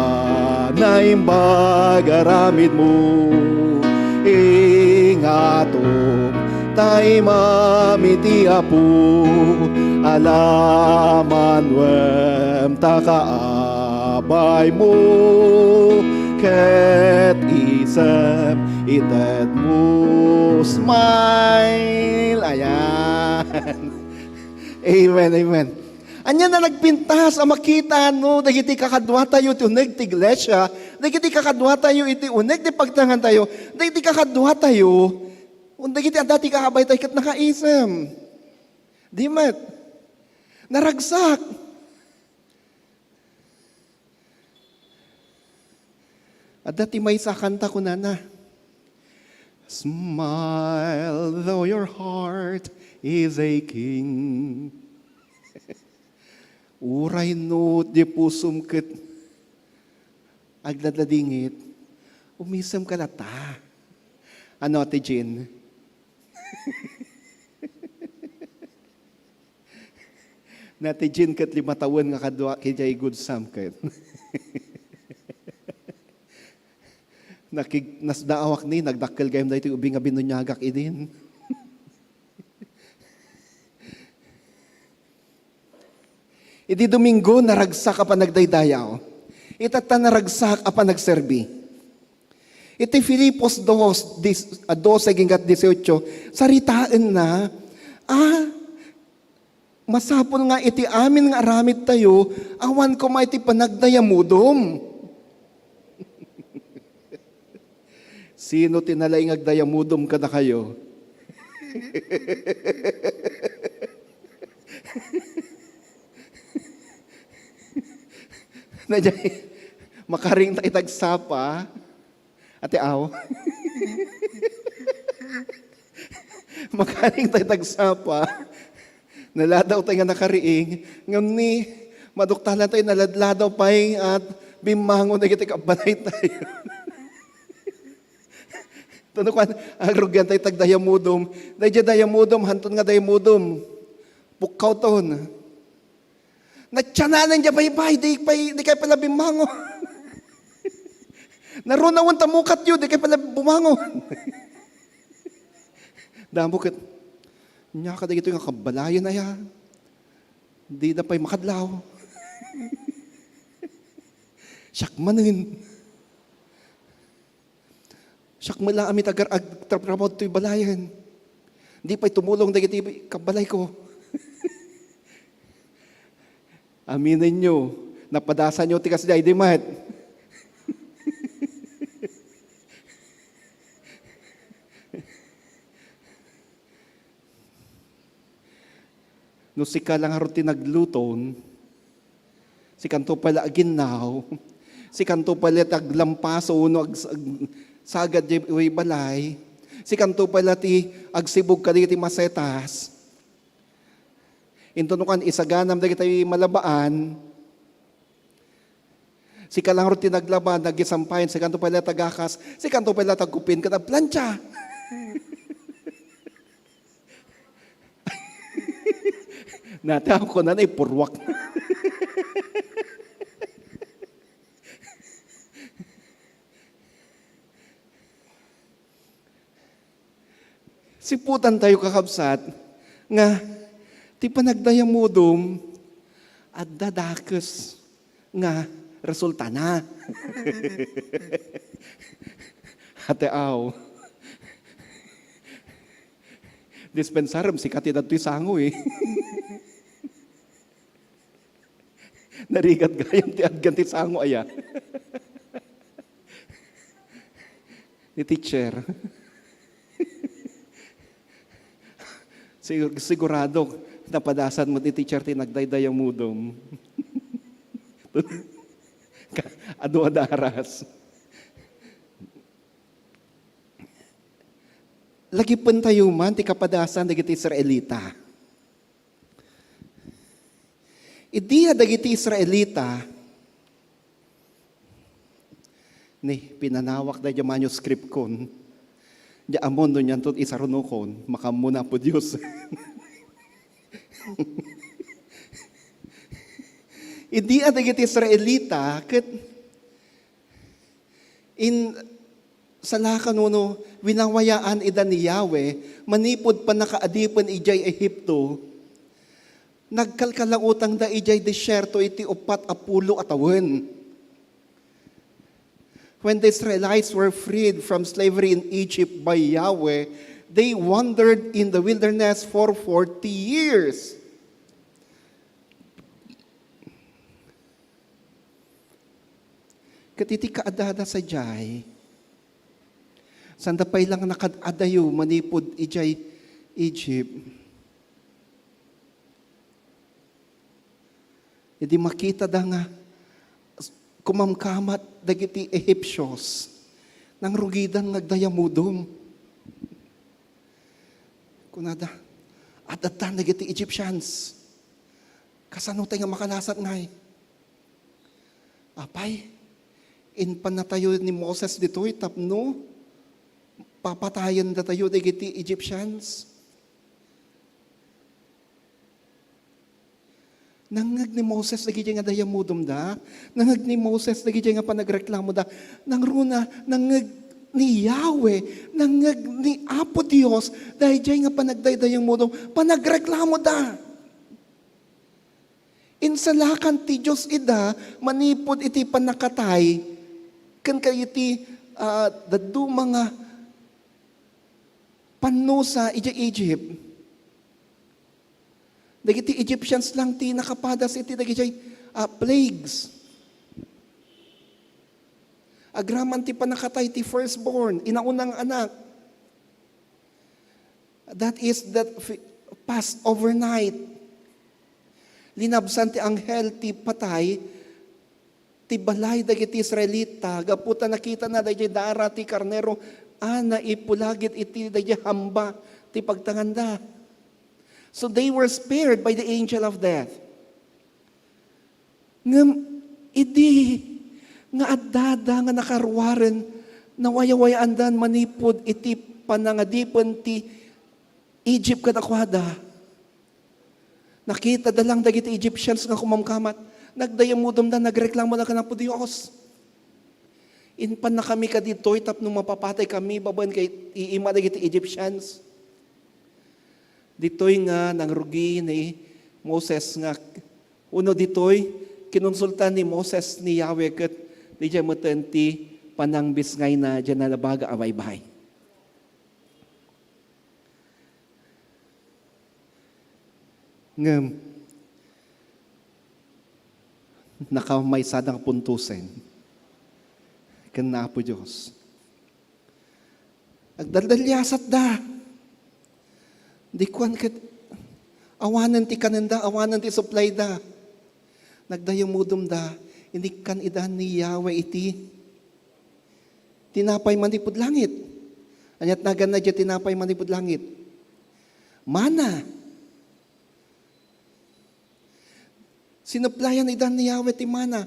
naimbag aramidmo, ingatom, ta imam iti Apo, alaman wen ta kaabaymo, ket isem itedmo. Smile! Ayan. Amen, amen. Ania nga nagpintas a makita no dagiti kakaduatayo ti uneg ti iglesia, dagiti kakaduatayo iti uneg ti pagtangantayo, dagiti kakaduatayo, dagiti adda ti kaabaytayo ket nakaisem. Di met. Naragsak. Adda ti maysa a kanta kunana, "Smile though your heart is aching." Uray no ti pusom ket agladladingit, umisemka latta. Ano, Ate Jean? Ni Ate Jean ket lima tawen nga kadua, idiay Good Sam ket. Nakig-, nasdaawak ni, nagdakkel gayam daytoy ubing nga binuniagak idin. Idi Domingo, naragsak a panagdaydayaw. Itatta, naragsak a panagserbi. Iti Filipos dos, dis-, a, dose, agingga dieciocho, saritaenna, a, masapul nga iti amin nga aramidtayo, awan koma iti panagdayamudom. Sino ti nalaing agdayamudom kadakayo? Nadiay, makaring ta itagsapa. Ate, aw. Makaring ta itagsapa. Naladaw tayo nga nakariing. Ngem ni, maduktalan tayo, naladladaw pay at bimmangon dagiti kabbalaytayo. Tano kuan, agrugian tayo tagdayamudom. Daydiay dayamudom, hanton nga dayamudom. Pukkawton. Natiananen diay baybay, di pay, di kayo pala bimangon. Narunawan ta mukatyo, di kayo pala bumangon. Damo ket, nia kadagitoy nga kabbalayan aya. Dida pay makadlaw. Siak manen. Siak met la a mitagar agtratrabaho toy balayen. Di pay tumulong dagiti kabbalayko. Aminenyo, napadasanyo ti kasdiay, di met. No sika la ngarud ti nagluton, Sikanto pay la aginnaw. Sikanto pay la ti aglampaso wenno ag-, ag-, sagad diay balay. Sikanto pay la ti agsibug kadagiti masetas. Inton no kan isaganam dagiti malabaan, sika lang rod ti naglaba, nagisampayan, sikanto pay la ti agakas, sikanto pay la ti agkupin ken agplancha. Nataw ko na, naipurwak. Siputan tayo, kakabsat, nga ti panagdayamudom, adda dakes nga resultana. Ate aw. Dispensarem, sika ti dadtoy sango, eh. Narigat gayam ti adgan ti sango aya. Ni teacher. Sigur-, sigurado, napadasan mo ti teacher ti nagdaydayamudom. Adu a daras. Lagipentayo man ti kapadasan dagiti Israelita. Idi a dagiti Israelita, ni, pinanawak daydi manuscript kon. Di ammon no nianto ti sarunokon, makaammo na Apo Dios. Idi a dagiti Israelita, ket in-, salakan wenno winawayaan ida ni Yahweh manipud pannakaadipen idiay Egipto, nagkalkalautangda idiay desierto iti uppat a pulo a tawen. When the Israelites were freed from slavery in Egypt by Yahweh, they wandered in the wilderness for forty years. Ket iti kaadada sadiay, sanda pay la nga nakaad-adayo manipud idiay Egypt. Idi makitada nga kumamkamat dagiti Ehipsios, nangrugidan nga agdayamudom. Kunada, "Ad-addan dagiti Egyptians. Kasano tay nga makalasat ngay?" Apay, impannatayo ni Moses ditoy tapno papatayen datayo dagiti Egyptians. Nangngeg ni Moses dagiti nga dayamudom da. Nangngeg ni Moses dagiti nga panagreklamo da. Nangruna, nangngeg ni Yahweh, nangngeg ni Apo Dios, daydiay nga panagdaydayamudom, panagreklamo da. Insalakan ti Dios ida manipud iti pannakatay ken kayat iti, ah, dadduma nga pannusa idiay Egypt. Dagiti Egyptians lang ti nakapadas iti dagiti, ah, plagues. Agraman ti pannakatay ti firstborn, inauna nga anak. That is, that fi-, passed overnight. Linabsan ti anghel ti patay ti balay dagiti Israelita, gapu ta nakitana daydiay dara ti karnero a naipulagid iti daydiay hamba ti pagtanganda. So they were spared by the angel of death. Ngem idi nga addada nga nakaruaren, nawayawayaandan manipud iti panangadipen ti Egypt kadakuada. Nakitada lang dagiti Egyptians nga kumamkamat. Nagdayamudomda, nagreklamoda ken Apo Dios. Impannakami kaditoy tapno mapapatay kami babaen ket iima dagiti Egyptians. Ditoy nga nangrugi ni Moses nga, uno ditoy, kinonsulta ni Moses ni Yahweh ket diay metten ti panangbisngayna diay nalabaga a baybay. Ngem, nakamaysa da nga puntosen ken Apo Dios. Agdaldaliasatda. Di kuan ket awanen ti kanenda, awanen ti supply da. Nagdayamudom da, inikkan ida ni Yahweh iti tinapay manipud langit. Ania't naganna diay tinapay manipud langit? Mana. Sinuplayan ida ni Yahweh ti mana.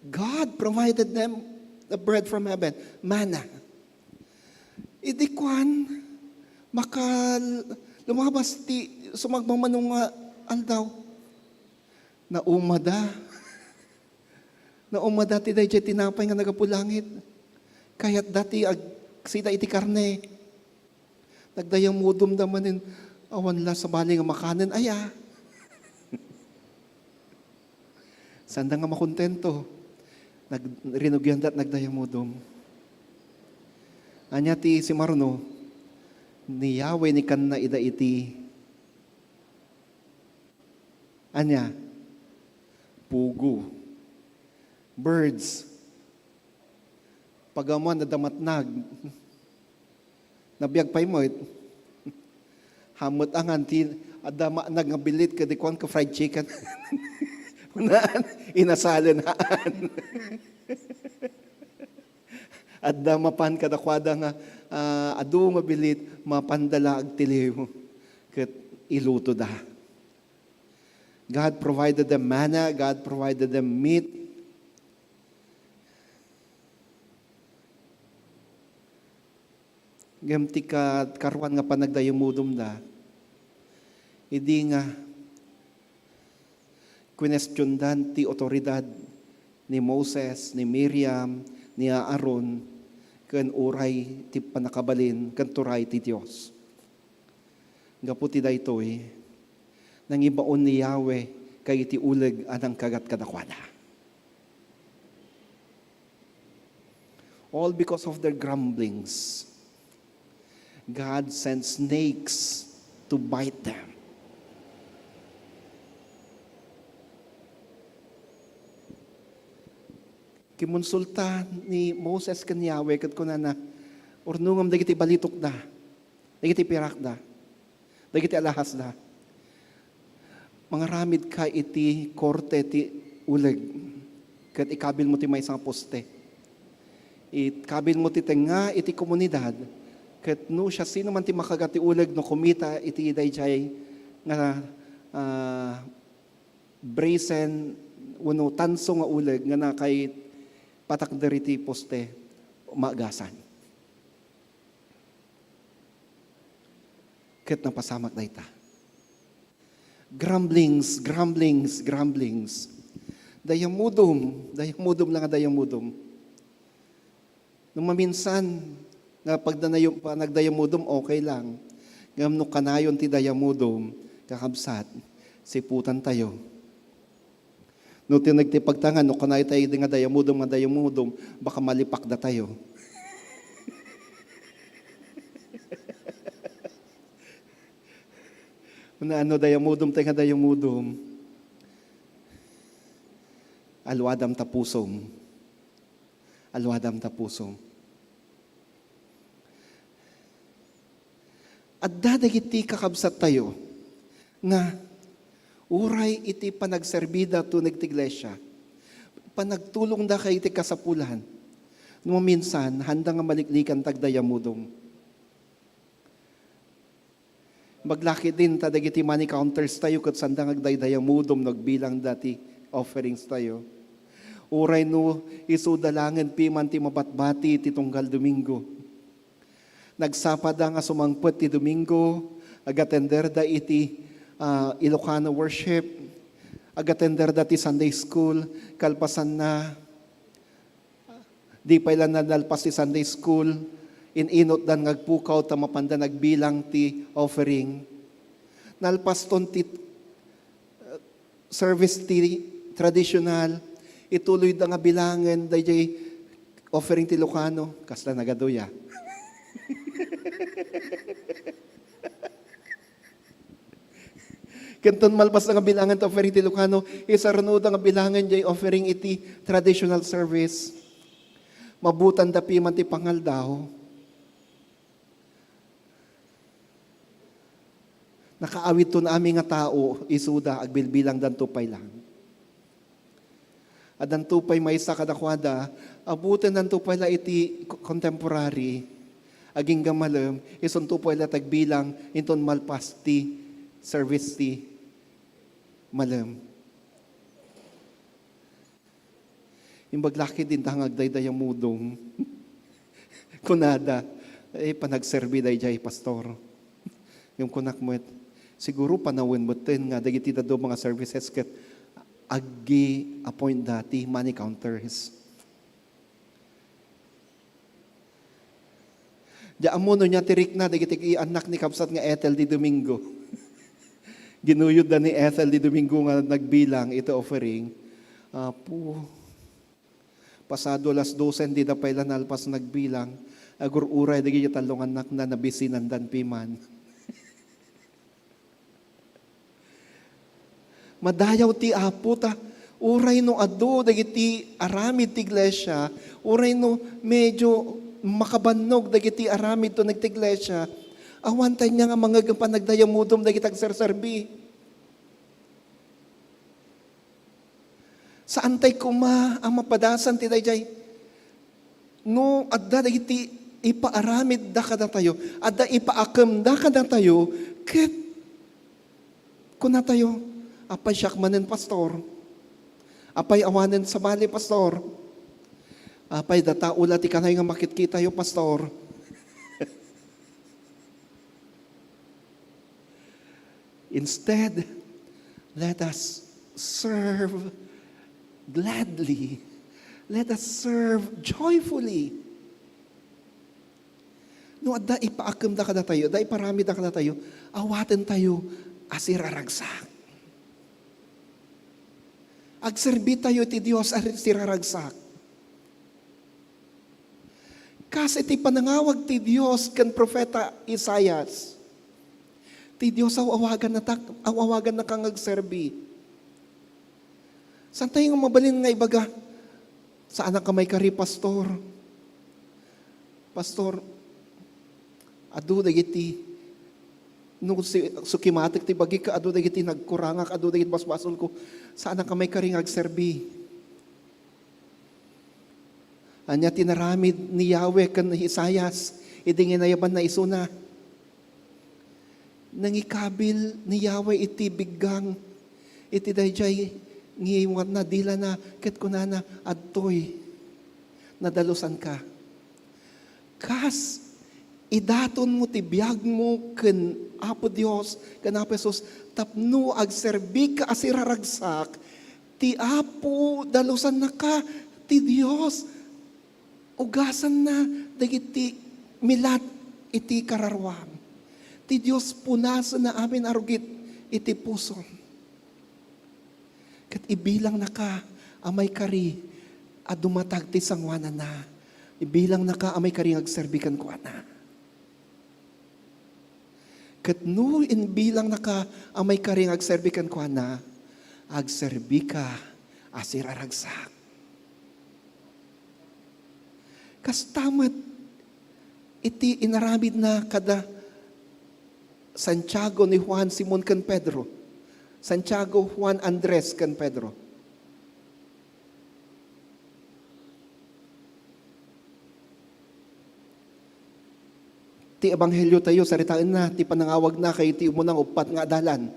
God provided them the bread from heaven. Mana. Idi kuan, maka lumabas ti sumagmamano nga aldaw. Naumada. Naumada ti daydiay tinapay nga naggapu langit. Kayatda ti agsida iti karne. Nagdayamudom da manen, awan la sabali nga makanen aya. Sanda nga makontento. Nag-, rinugianda at nagdayamudom. Ania ti simarno, ni Yahweh ni kanna ida iti Ania? Pugo. Birds. Pagamuan, adda matnag. Nabiag pay met. Hammet angan ti adda matnag nga bilit ket ikuan ka fried chicken. Unaan, inasalen haan. Adda mapan kadakuada nga, ah, adu nga bilit, mapanda la agtiliw ket ilutoda. God provided them manna, God provided them meat. Ngem ti ka-, karuan nga panagdayamudom da, idi nga Kwenestiondan ti awtoridad ni Moses, ni Miriam, ni Aaron, ken uray ti pannakabalin ken turay ti Dios. Gapu ti daytoy, nangibaon ni Yahweh kay iti uleg a nangkagat kadakuada. All because of their grumblings, God sent snakes to bite them. Kimonsulta ni Moses ken Yahweh ket kunana, "Urnongam dagiti balitokda, dagiti pirakda." Dagiti alahasda. Mangaramidka iti korte ti uleg, ket ikabilmo ti maysa nga poste. Ikabilmo ti tengnga iti komunidad, ket no siasinoman ti makagat ti uleg no kumita iti daydiay nga, ah, brazen wenno tanso nga uleg nga nakaipatakder iti poste, maagasan. Ket napasamak dayta. Grumblings, grumblings, grumblings. Dayamudom, dayamudom lang a dayamudom. No maminsan nga pagdanayo-, panagdayamudom, okay lang. Ngem no kanayon ti dayamudom, kakabsat, siputan tayo. No tineg ti pagtangan, no kanayo tayo idi nga dayamudom nga dayamudom, baka malipakda tayo. No, no dayamudom tayo nga dayamudom, aluadam ta pusom. Aluadam ta pusom. Adda dagiti kakabsattayo nga uray iti panagserbida tuneg ti iglesia, panagtulongda iti kasapulan, no minsan, handa nga maliklikan ta agdayamudom. Maglakidin ta dagiti money counters tayo ket sanda nga agdaydayamudom no agbilangda ti offerings tayo. Uray no isuda langen piman ti mabatbati ti tunggal Domingo. Nagsapada nga sumangpet ti Domingo, agatenderda iti, ah, Ilocano worship, agatenderda ti Sunday school, kalpasanna, di pay la nalpas ti Sunday school, in-inutdan nga agpukaw ta mapanda nagbilang ti offering. Nalpaston ti, uh, service ti traditional, ituloyda nga bilangen daydiay offering ti Ilocano, kasla nagaduya. Kenton malpas nga bilangen ti offering ti Ilocano, isarunoda nga bilangen jay offering iti traditional service. Mabutanda piman ti pangaldaw. Nakaawidton amin nga tao, isuda, agbilbilangdanto pay lang. Addanto pay maysa kadakuada, abutennanto pay la iti co-, contemporary. Agingga malem, isunto pay la ti agbilang inton malpas ti service ti malem. Imbag la ketdi nga agdaydayamudom. Kunada, "Eh, panagserbi daydiay, Pastor." Ngem kunak met, "Siguro panawen metten nga dagiti dadduma nga services ket agi-appoint da ti money counters." Di ammo no ania ti rikna dagiti annak ni kabsat nga Ethel di Domingo. Ginuyodda ni Ethel di Domingo nga nagbilang iti offering. Apo, pasado alas dosen, dida pay la nalpas nagbilang. Agur-uray dagiti tallo nga annakna, nabisinandan piman. Madayaw ti Apo ta uray no adu dagiti aramid ti iglesia, uray no medyo makabannog dagiti aramid to nagti iglesia, awan ta ania nga mangngeg nga panagdayamudom dagiti agserserbi. Saantay koma a mapadasan ti daydiay. No adda dagiti ipaaramidda kadatayo, adda ipaakemda kadatayo, ket kunatayo, "Apay siak manen, Pastor? Apay awanen sabali, Pastor? Apay datao la ti kanay nga makitkitayo, Pastor?" Instead, let us serve gladly. Let us serve joyfully. No adda ipaakemda kadatayo, adda iparamidda kadatayo, awatentayo a siraragsak. Agserbitayo ti Dios a siraragsak. Kas iti panangawag ti Dios ken Profeta Isaias, ti Dios aw-awagannatak-, aw-awagannaka nga agserbi. Saantay nga mabalin nga ibaga, "Saanak a maikari, Pastor. Pastor, adu dagiti, no si-, sukimatek ti bagik, adu dagiti nagkurangak, adu dagiti basbasolko. Saanak a maikari nga agserbi." Ania ti naramid ni Yahweh ken ni Isaias idi nga inayabanna isuna? Nangikabil ni Yahweh iti biggang, iti daydiay ngiwatna, dilana, ket kunana, "Adtoy, nadalusanka." Kas idatonmo ti biagmo ken Apo Dios, ken Apo Jesus, tapno agserbika a siraragsak, ti Apo dalusannaka, ti Dios ugasanna dagiti milat iti kararuam. Ti Dios punasenna amin a rugit iti pusom. Ket ibilangnaka a maikari a dumatag ti sangoananna. Ibilangnaka a maikari nga agserbi kenkuana. Ket no ibilangnaka a maikari nga agserbi kenkuana, agserbika a siraragsak. Kasta met iti inaramidna kada Santiago ni Juan, Simon, ken Pedro. Santiago, Juan, Andres, ken Pedro. Ti ebanghelio tayo, saritaenna ti panangawagna kay ti umuna nga uppat nga adalan.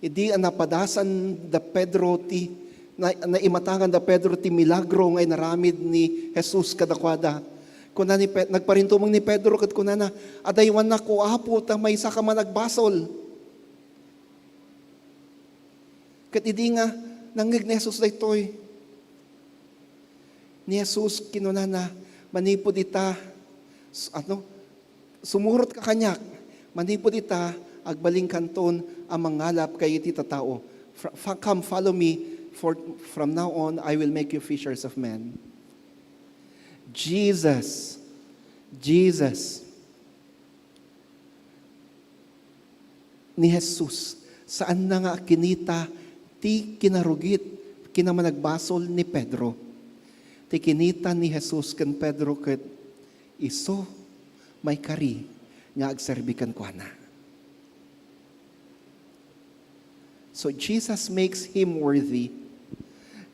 Idi a napadasan da Pedro ti, na-, naimatangan da Pedro ti milagro nga inaramid ni Jesus kadakuada. Kuna ni Pe-, nagparintumeng ni Pedro ket kunana, "Adaywannak, O Apo, ta maysa ka managbasol." Ket idi nga nangngeg ni Jesus daytoy, ni Jesus kinunana, "Manipud ita, s-, ano, sumurotka kaniak. Manipud ita, agbalinkanton a mangalap kay iti tattao. Fr-, fa-, come, follow me, for from now on, I will make you fishers of men." Jesus, Jesus, ni Jesus, saanna nga kinita ti kinarugit, kinamanagbasol ni Pedro. Ti kinita ni Jesus ken Pedro ket isu maikari nga agserbi kenkuana. So Jesus makes him worthy.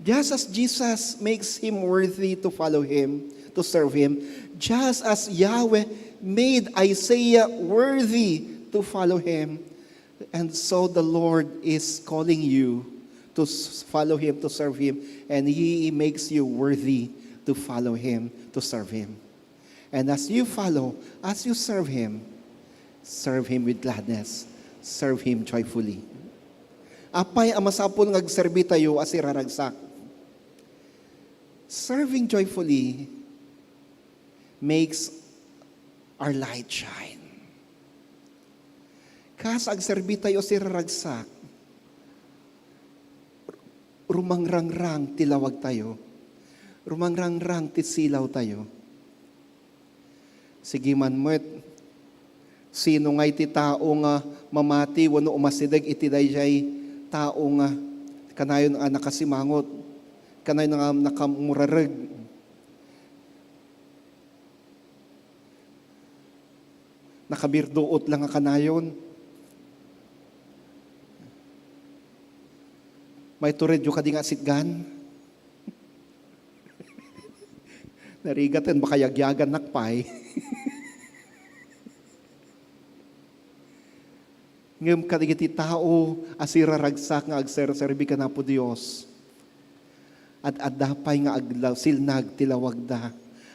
Just as Jesus makes him worthy to follow him, to serve him, just as Yahweh made Isaiah worthy to follow him, and so the Lord is calling you to s- follow him, to serve him, and he makes you worthy to follow him, to serve him. And as you follow, as you serve him, serve him with gladness, serve him joyfully. Apay a masapul nga agserbi tayo a siraragsak? Serving joyfully makes our light shine. Kas agserbi tayo a siraragsak, rumangrangrang ti lawag tayo. Rumangrangrang ti silaw tayo. Sige man met, sino nga iti tao nga mamati wenno umasideg iti daydiay tao nga kanayon a nakasimangot, kanayon nga nakamurareg? Nakabirduot lang a kanayon. Maituredyo kadi nga asitgan? Narigat ken baka yagyagannak pay. Ngem kadagiti tao a siraragsak nga agserserbi ken Apo Dios, ad-adda pay nga agla-, silnag ti lawagda.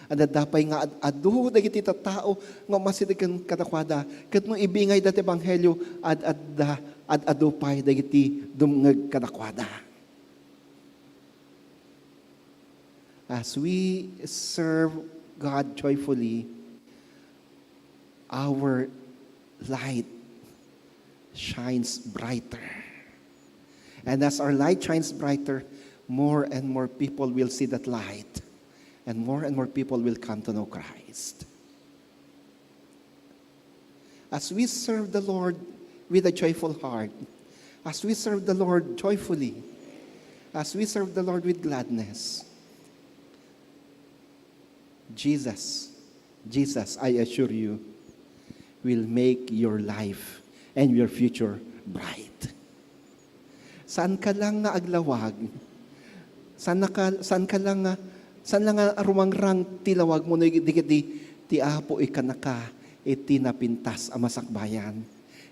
Ad-adda pay nga ad-adu dagiti tattao nga umasideg ken kadakuada. Ket no ibingayda ti ebanghelio, ad-adda, ad-adu pay dagiti dumngeg kadakuada. As we serve God joyfully, our light shines brighter. And as our light shines brighter, more and more people will see that light, and more and more people will come to know Christ. As we serve the Lord with a joyful heart, as we serve the Lord joyfully, as we serve the Lord with gladness, Jesus, Jesus, I assure you, will make your life and your future bright. Saan ka lang nga aglawag. Saan ka, saan ka lang nga, saan lang nga rumangrang ti lawag mo, no, di, di, ti Apo ikkanaka iti napintas a masakbayan.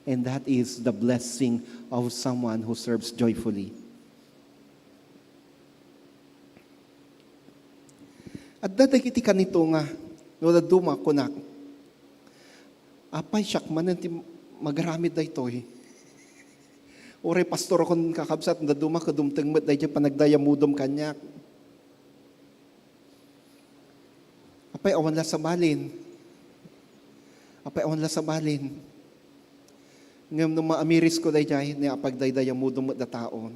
And that is the blessing of someone who serves joyfully. Adda dagiti kanito nga, no dadduma, kunak, "Apay, siak manen ti magaramid daytoy. Uray pastor akon kakabsat, dadduma, ket dumteng met daydiay panagdayamudom kaniak. Apay, awan la sabalin. Apay, awan la sabalin." Ngem no maamirisko daydiay, ni apagdaydayamudom met dataon.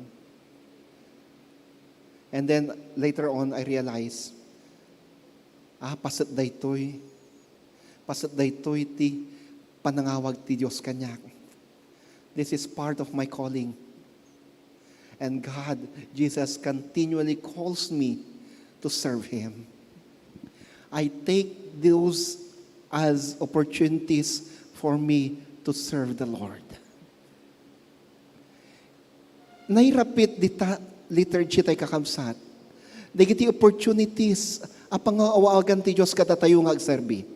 And then, later on, I realize, ah, paset daytoy. Paset daytoy ti panangawag ti Dios kaniak. This is part of my calling. And God, Jesus continually calls me to serve Him. I take those as opportunities for me to serve the Lord. Nairapit dita liturgy tay kakabsat. Dagiti opportunities a pangawaagan ti Dios kadatayo nga agserbi.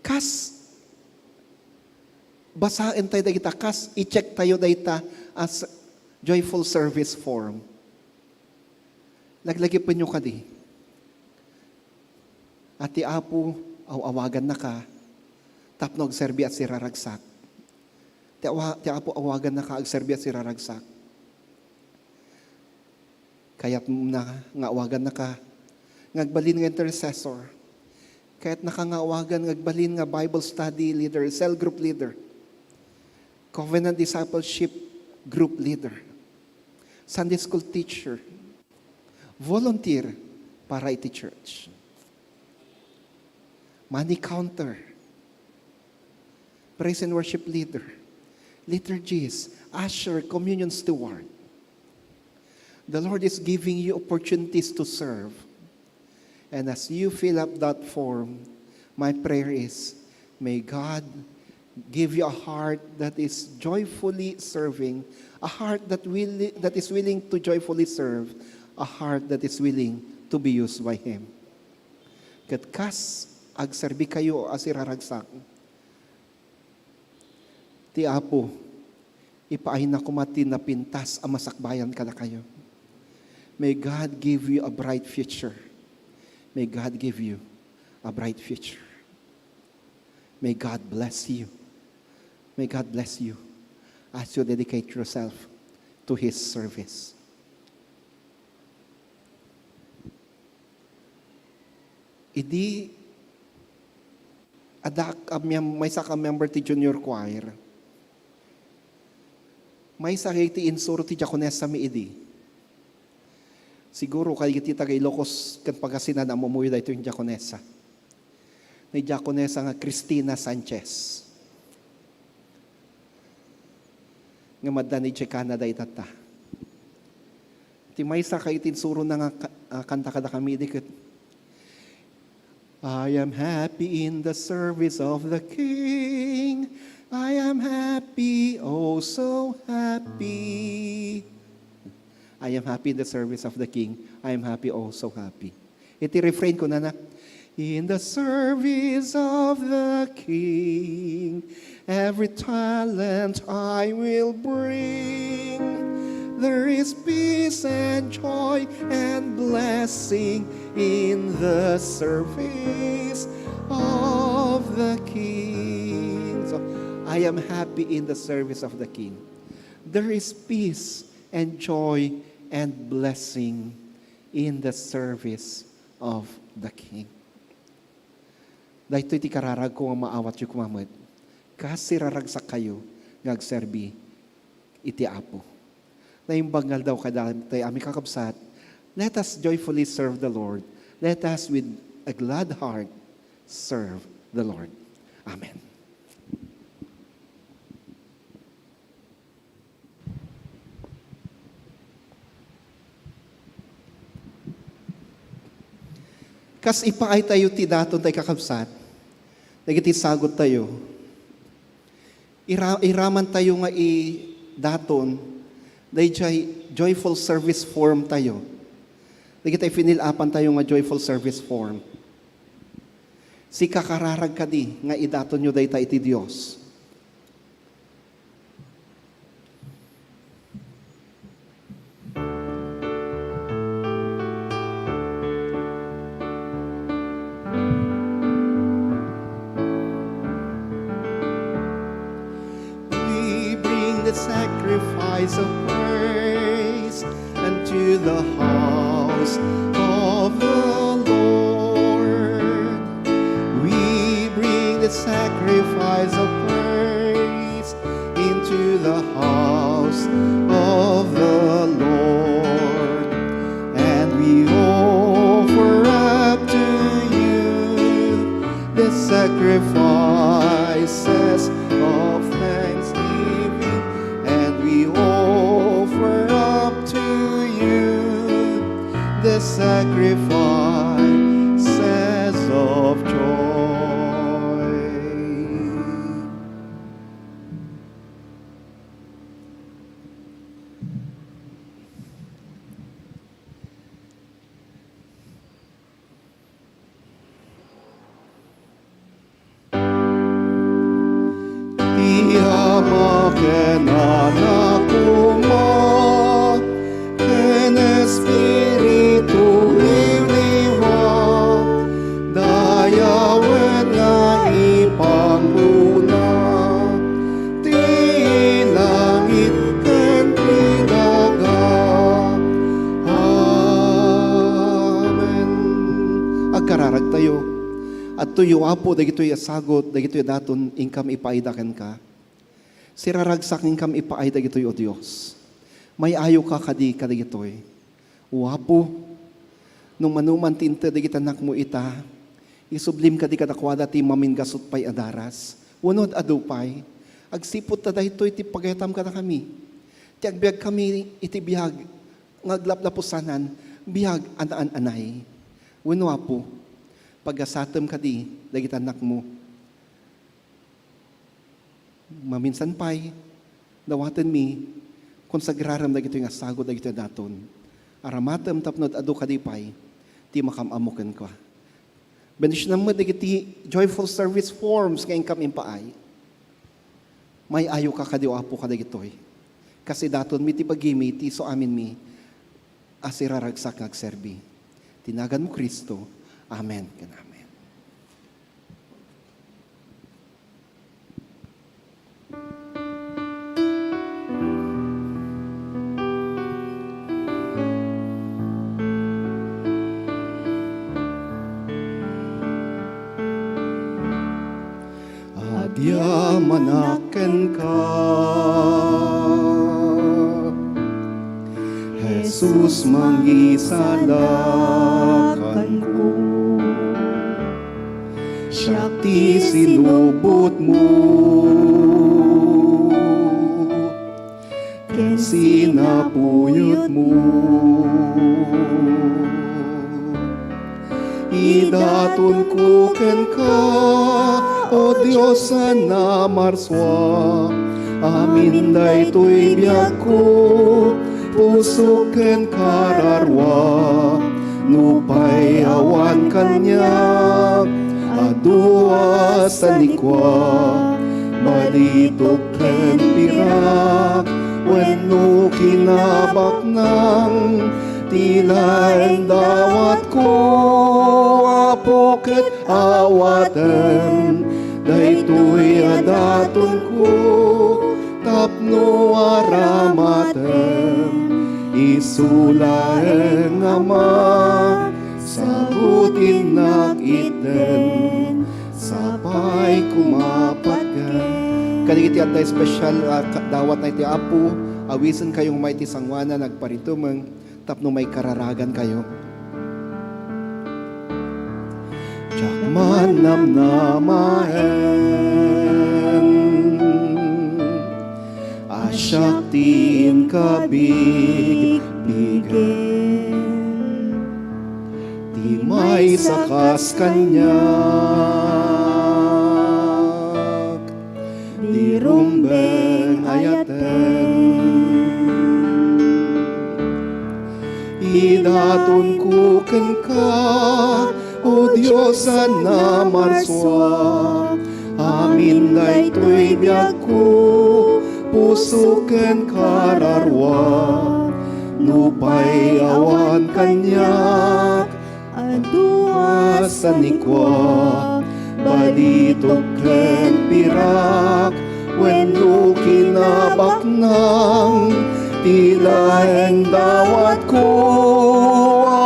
Kas basaen tayo dagita, kas i-check tayo dayta as joyful service form. Laglagipenyo kadi. A ti Apo, aw-awagannaka tapno agserbi a siraragsak. Ti awa-, ti Apo, awagannaka agserbi a siraragsak. Kayatna nga awagannaka nga agbalin nga intercessor. Kayatnaka nga awagan nga agbalin nga Bible study leader, cell group leader, covenant discipleship group leader, Sunday school teacher, volunteer para iti church, money counter, praise and worship leader, liturgist, usher, communion steward. The Lord is giving you opportunities to serve. And as you fill up that form, my prayer is, may God give you a heart that is joyfully serving, a heart that willi-, that is willing to joyfully serve, a heart that is willing to be used by Him. Ket kas agserbi kayo a siraragsak, ti Apo, ipaayna koma ti napintas a masakbayan kadakayo. May God give you a bright future. May God give you a bright future. May God bless you. May God bless you as you dedicate yourself to His service. Idi adda a mem-, maysa ka member ti junior choir, maysa iti insuro ti diakonesa mi idi. Siguro kadagiti taga Ilocos ken Pangasinan a umuyo daytoy nga diakonesa. Ni diakonesa nga Cristina Sanchez. Nga maddan idiay Canada itatta. Ti maysa ket insurona nga ka-, ah, kanta kadakami idi ket, "I am happy in the service of the King. I am happy, oh so happy. I am happy in the service of the King. I am happy, oh so happy." Iti refrain kunana, "In the service of the King, every talent I will bring. There is peace and joy and blessing in the service of the King." So, I am happy in the service of the King. There is peace and joy and blessing in the service of the King. Daytoy ti kararagko nga maawatyo koma met, kas siraragsakkayo nga agserbi iti Apo. Naimbag nga aldaw kadatayo a kakabsat, let us joyfully serve the Lord. Let us with a glad heart serve the Lord. Amen. Kas ipaaytayo ti daton tayo, kakabsat, dagiti sagottayo, ira-, iramantayo nga idaton daydiay joyful service form tayo. Dagiti pinil-apantayo nga joyful service form. Sika kararag kadi nga idatonyo dayta iti Dios. We bring the sacrifice of praise unto the house of the Lord. We bring the sacrifice of praise into the house of the Lord, and we offer up to you the sacrifices of thanksgiving, and we offer up to you the sacrifices of joy. Ti Ama ken Anak koma ken Espiritu Liwliwa, dayawen nga ipanggona ti langit ken ti daga. Amen. Agkararagtayo. Adtoyo, Apo, dagitoy a sagut, dagitoy a daton, inkam ipaayda kenka. Siraragsak inkam ipaay dagitoy, O Dios. May-ayoka kadi kadagitoy. O Apo, no manoman ti inted dagiti annakmo ita, isublim kadi kadakuada ti maminggasut pay a daras, wenno ad-adu pay, agsipud ta daytoy ti pagayatam kadakami. Ti agbiagkami iti biag nga aglaplapusanan, biag a naan-anay. Wenno, Apo, pagasatem kadi dagiti annakmo. Maminsan pay, dawatenmi, konsagrarem dagitoy nga sagut dagitoy a daton. Aramatem tapno adu kadi pay ti makam-ammo kenka. Bendisionam met dagiti joyful service forms nga inkam impaay. May-ayoka kadi, O Apo, kadagitoy. Kas idatonmi ti bagimi, ti isu aminmi a siraragsak nga agserbi. Ti naganmo, Cristo. Amen ken amen. Agyamanak kenka, Jesus, mangisalakanko. Siak ti sinubotmo ken sinapuyotmo. Idatonko kenka, O Dios a namarsua, amin daytoy biagko, pusok ken kararua. Nupay awan kaniak, adu a sanikua, balitok ken pirak, wenno kinabaknang, ti laeng dawatko, Apo, ket awatem daytoy a datonko, tapno aramatem. Isu laeng, Ama, sagutinnak itden, sapay koma patgen. Kadagiti adda espesial a ka-, dawatna iti Apo, awisenkayo nga umay ti sangoanan, agparintumeng tapno maikararagankayo. Diak man namnamaen a siak ti inkabigbigen ti maysa kas kaniak. Di rumbeng ayaten. Idatonko kenka, O Dios a namarsua, amin daytoy biagko, puso ken kararua. Nupay awan kaniak, adu a sanikua, balitok ken pirak, wenno kinabaknang, ti laeng dawatko,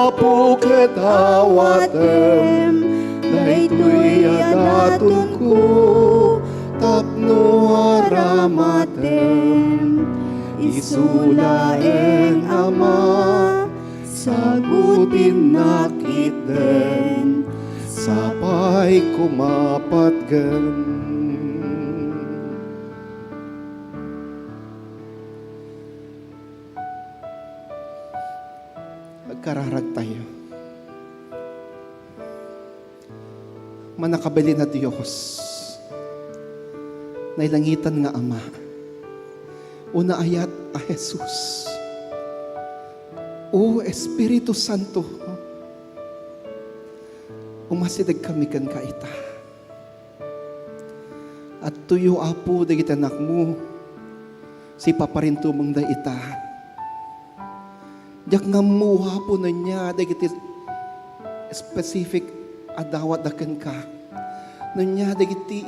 Apo, ket awatem daytoy a datonko, tapno aramatem. Isu laeng, Ama, sagutinnak itden, sapay koma patgen. Agkararagtayo. Mannakabalin a Dios, nailangitan nga Ama, o naayat a Jesus, o Espiritu Santo, umasidegkami kenka ita. Adtoyo, Apo, dagiti anakmo, sipaparintumengda ita. Diak ngammo, Apo, no ania dagiti specific a dawatda kenka. No ania dagiti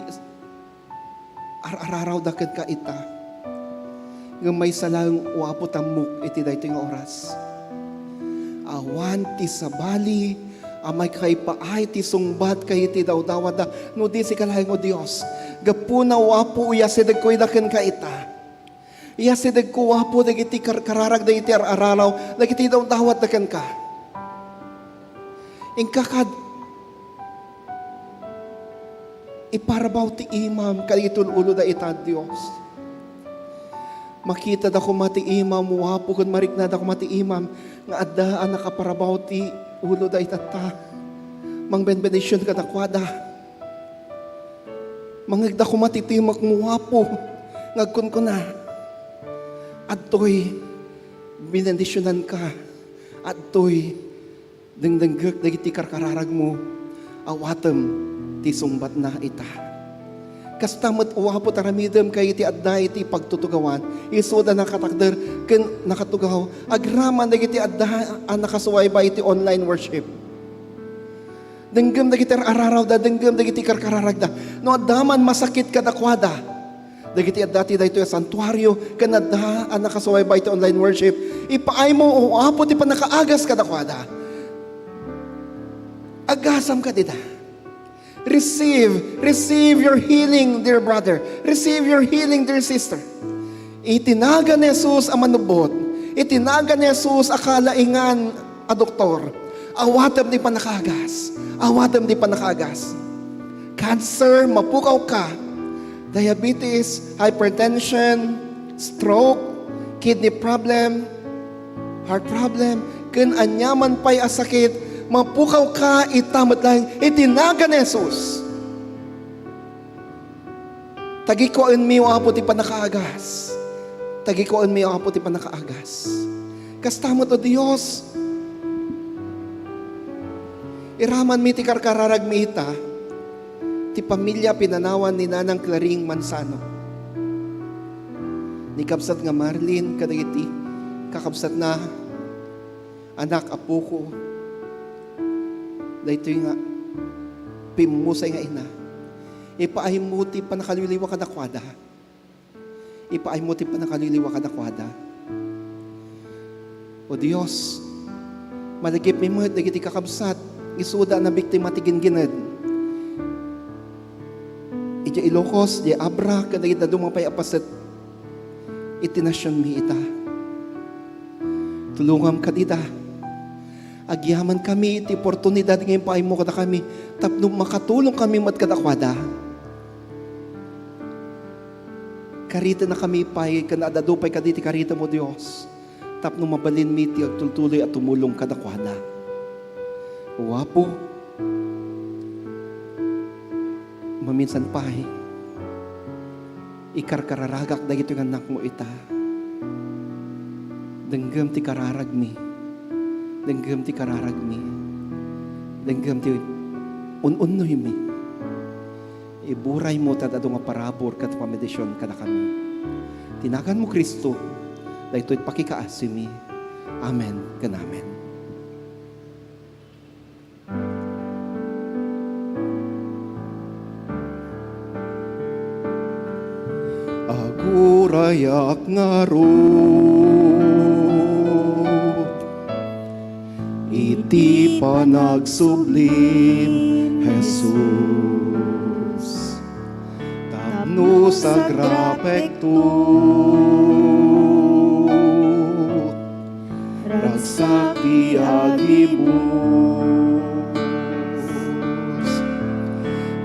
ar-ararawda kenka ita. Ngem maysa laeng, O Apo, tammok iti daytoy nga oras. Awan ti sabali a makaipaay ti sungbat kadagiti dawdawatda, no di sika laeng, O Dios. Gapuna, O Apo, iyasidegko ida kenka ita. Iyasidegko, O Apo, dagiti kar-, kararag, dagiti ar-araraw, dagiti dawdawatda kenka. Inka kad iparabaw ti imam kadagiti ul-uloda ita, Dios. Makitada koma ti imam, O Apo, ken mariknada koma ti imam nga adda a nakaparabaw ti uloda itatta. Mangbenbendision kadakuada. Mangngegda koma ti timekmo, Apo, nga agkunkuna, "Adtoy benendisionanka. Adtoy dengdenggek dagiti karkararagmo. Awatem ti sungbatna ita." Kasta met, O Apo, ti aramidem kadagiti adda iti pagtutugawan. Isuda nakatakder ken nakatugaw. Agraman dagiti adda a nakasubaybay iti online worship. Denggem dagiti ar-ararawda, denggem dagiti karkararagda. No adda man masakit kadakuada, dagiti adda ti daytoy a santuario ken adda a nakasubaybay ti online worship, ipaaymo, O Apo, ti pannakaagas kadakuada. Agasam kadita. Receive, receive your healing, dear brother. Receive your healing, dear sister. Iti nagan ni Jesus a manubbot, iti nagan ni Jesus a kalaingan a doktor, awatem ti pannakaagas. Awatem ti pannakaagas. Cancer, mapukaw ka. Diabetes, hypertension, stroke, kidney problem, heart problem, ken aniaman pay a sakit, mapukaw ka ita met laeng iti nagan ni Jesus. Tagikuaenmi, O Apo, ti pannakaagas. Tagikuaenmi, O Apo, ti pannakaagas. Kasta met, O Dios, iramanmi ti karkararagmi ita, ti pamilia pinanawan ni Nanang Claring Manzano. Ni kabsat nga Marlene kadagiti kakabsatna, anak, apoko, daytoy nga pimmusay nga ina. Ipaaymo ti pannakaliwliwa kadakuada. Ipaaymo ti pannakaliwliwa kadakuada. O Dios, malagipmi met dagiti kakabsat, isuda a nabiktima ti ginggined. Idiay Ilocos, idiay Abra, ken dagiti dadduma pay a paset iti nasionmi ita. Tulongam kadita. Agyamankami iti oportunidad nga impaaymo kadakami tapno makatulongkami met kadakuada. Karitennakami pay ken ad-adu pay kadi ti karitem, O Dios, tapno mabalinmi ti agtultuloy a tumulong kadakuada. O Apo, maminsan pay, ikarkararagak dagitoy nga annakmo ita. Denggem ti kararagmi. Denggem ti kararagmi. Denggem ti un-unnoymi. Iburaymo ti ad-adu nga parabur ken pamedision kadakami. Ti naganmo, Cristo, daytoy pakikaasimi. Amen ken amen. Agurayak ngarud iti panagsublim, Jesus, tapno sagrapekto. Ragsak ti agibus.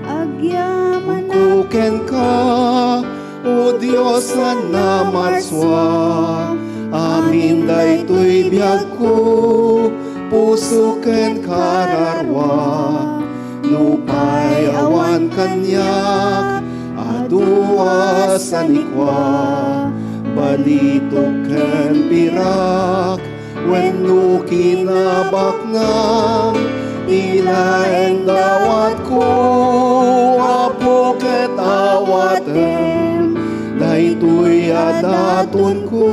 Agyamanak. Kenka, O Dios a namarsua, amin daytoy biagko, puso ken kararua. Nupay awan kaniak a dua sanikua, balitok ken pirak wenno kinabaknang ti laeng dawatko, Apo, ket awatem daytoy a datonko.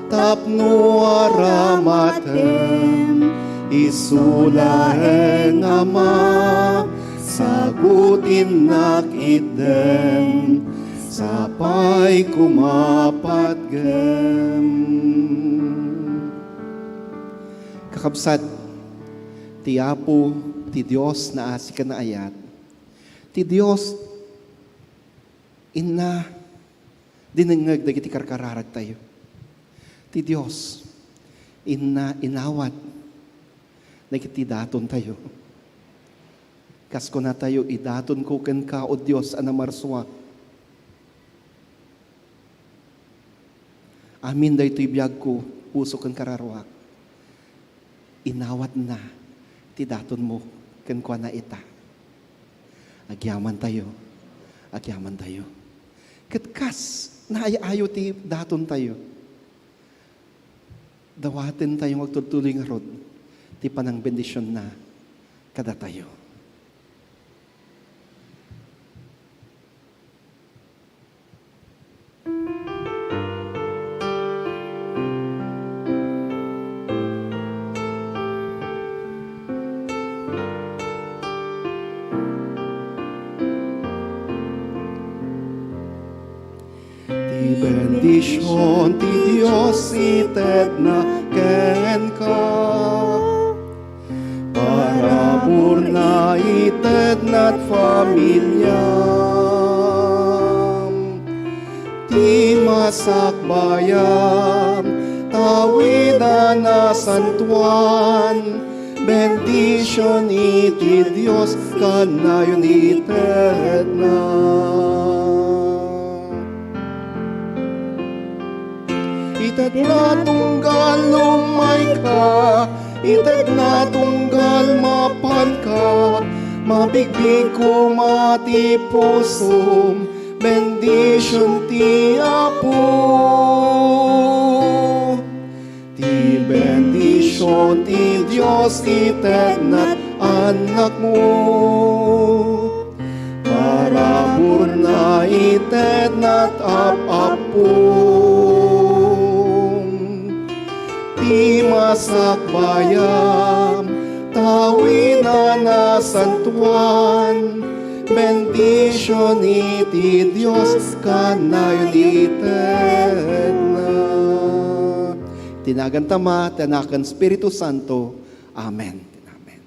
Tapno aramatem, isu laeng, Ama, sagutinnak itdem, sapay koma patgem. Kakabsat, ti Apo, ti Dios naasi ken naayat. Ti Dios, inna, dinengngeg dagiti karkararagtayo. Ti Dios, inna, inawat dagiti datontayo. Kas kunatayo, idatonko kenka, O Dios a namarsua. Amin daytoy biagko, puso ken kararuak. Inawatna ti datonmo kenkuana ita. Agyamantayo. agyamantayo. Ket kas naay-ayo ti datontayo, dawatentayo nga agtultuloy ngarud ti panangbendisionna kadatayo. Ti bendision ti Dios itedna kenka. Paraburna itednat familiam. Ti masakbayam, tawidan a santuan, bendision iti Dios kanayon itedna. Itedna tunggal umayka, itedna tunggal mapanka, mabigbig koma ti pusom, bendision ti Apo. Ti bendision ti Dios itednat annakmo. Paraburna itednat ap-appom. Ti masakbayam, tawidan a santuan, bendision iti Dios kanayon itedna. Ti nagan Ama, ti Anak, ken Espiritu Santo. Amen. Amen.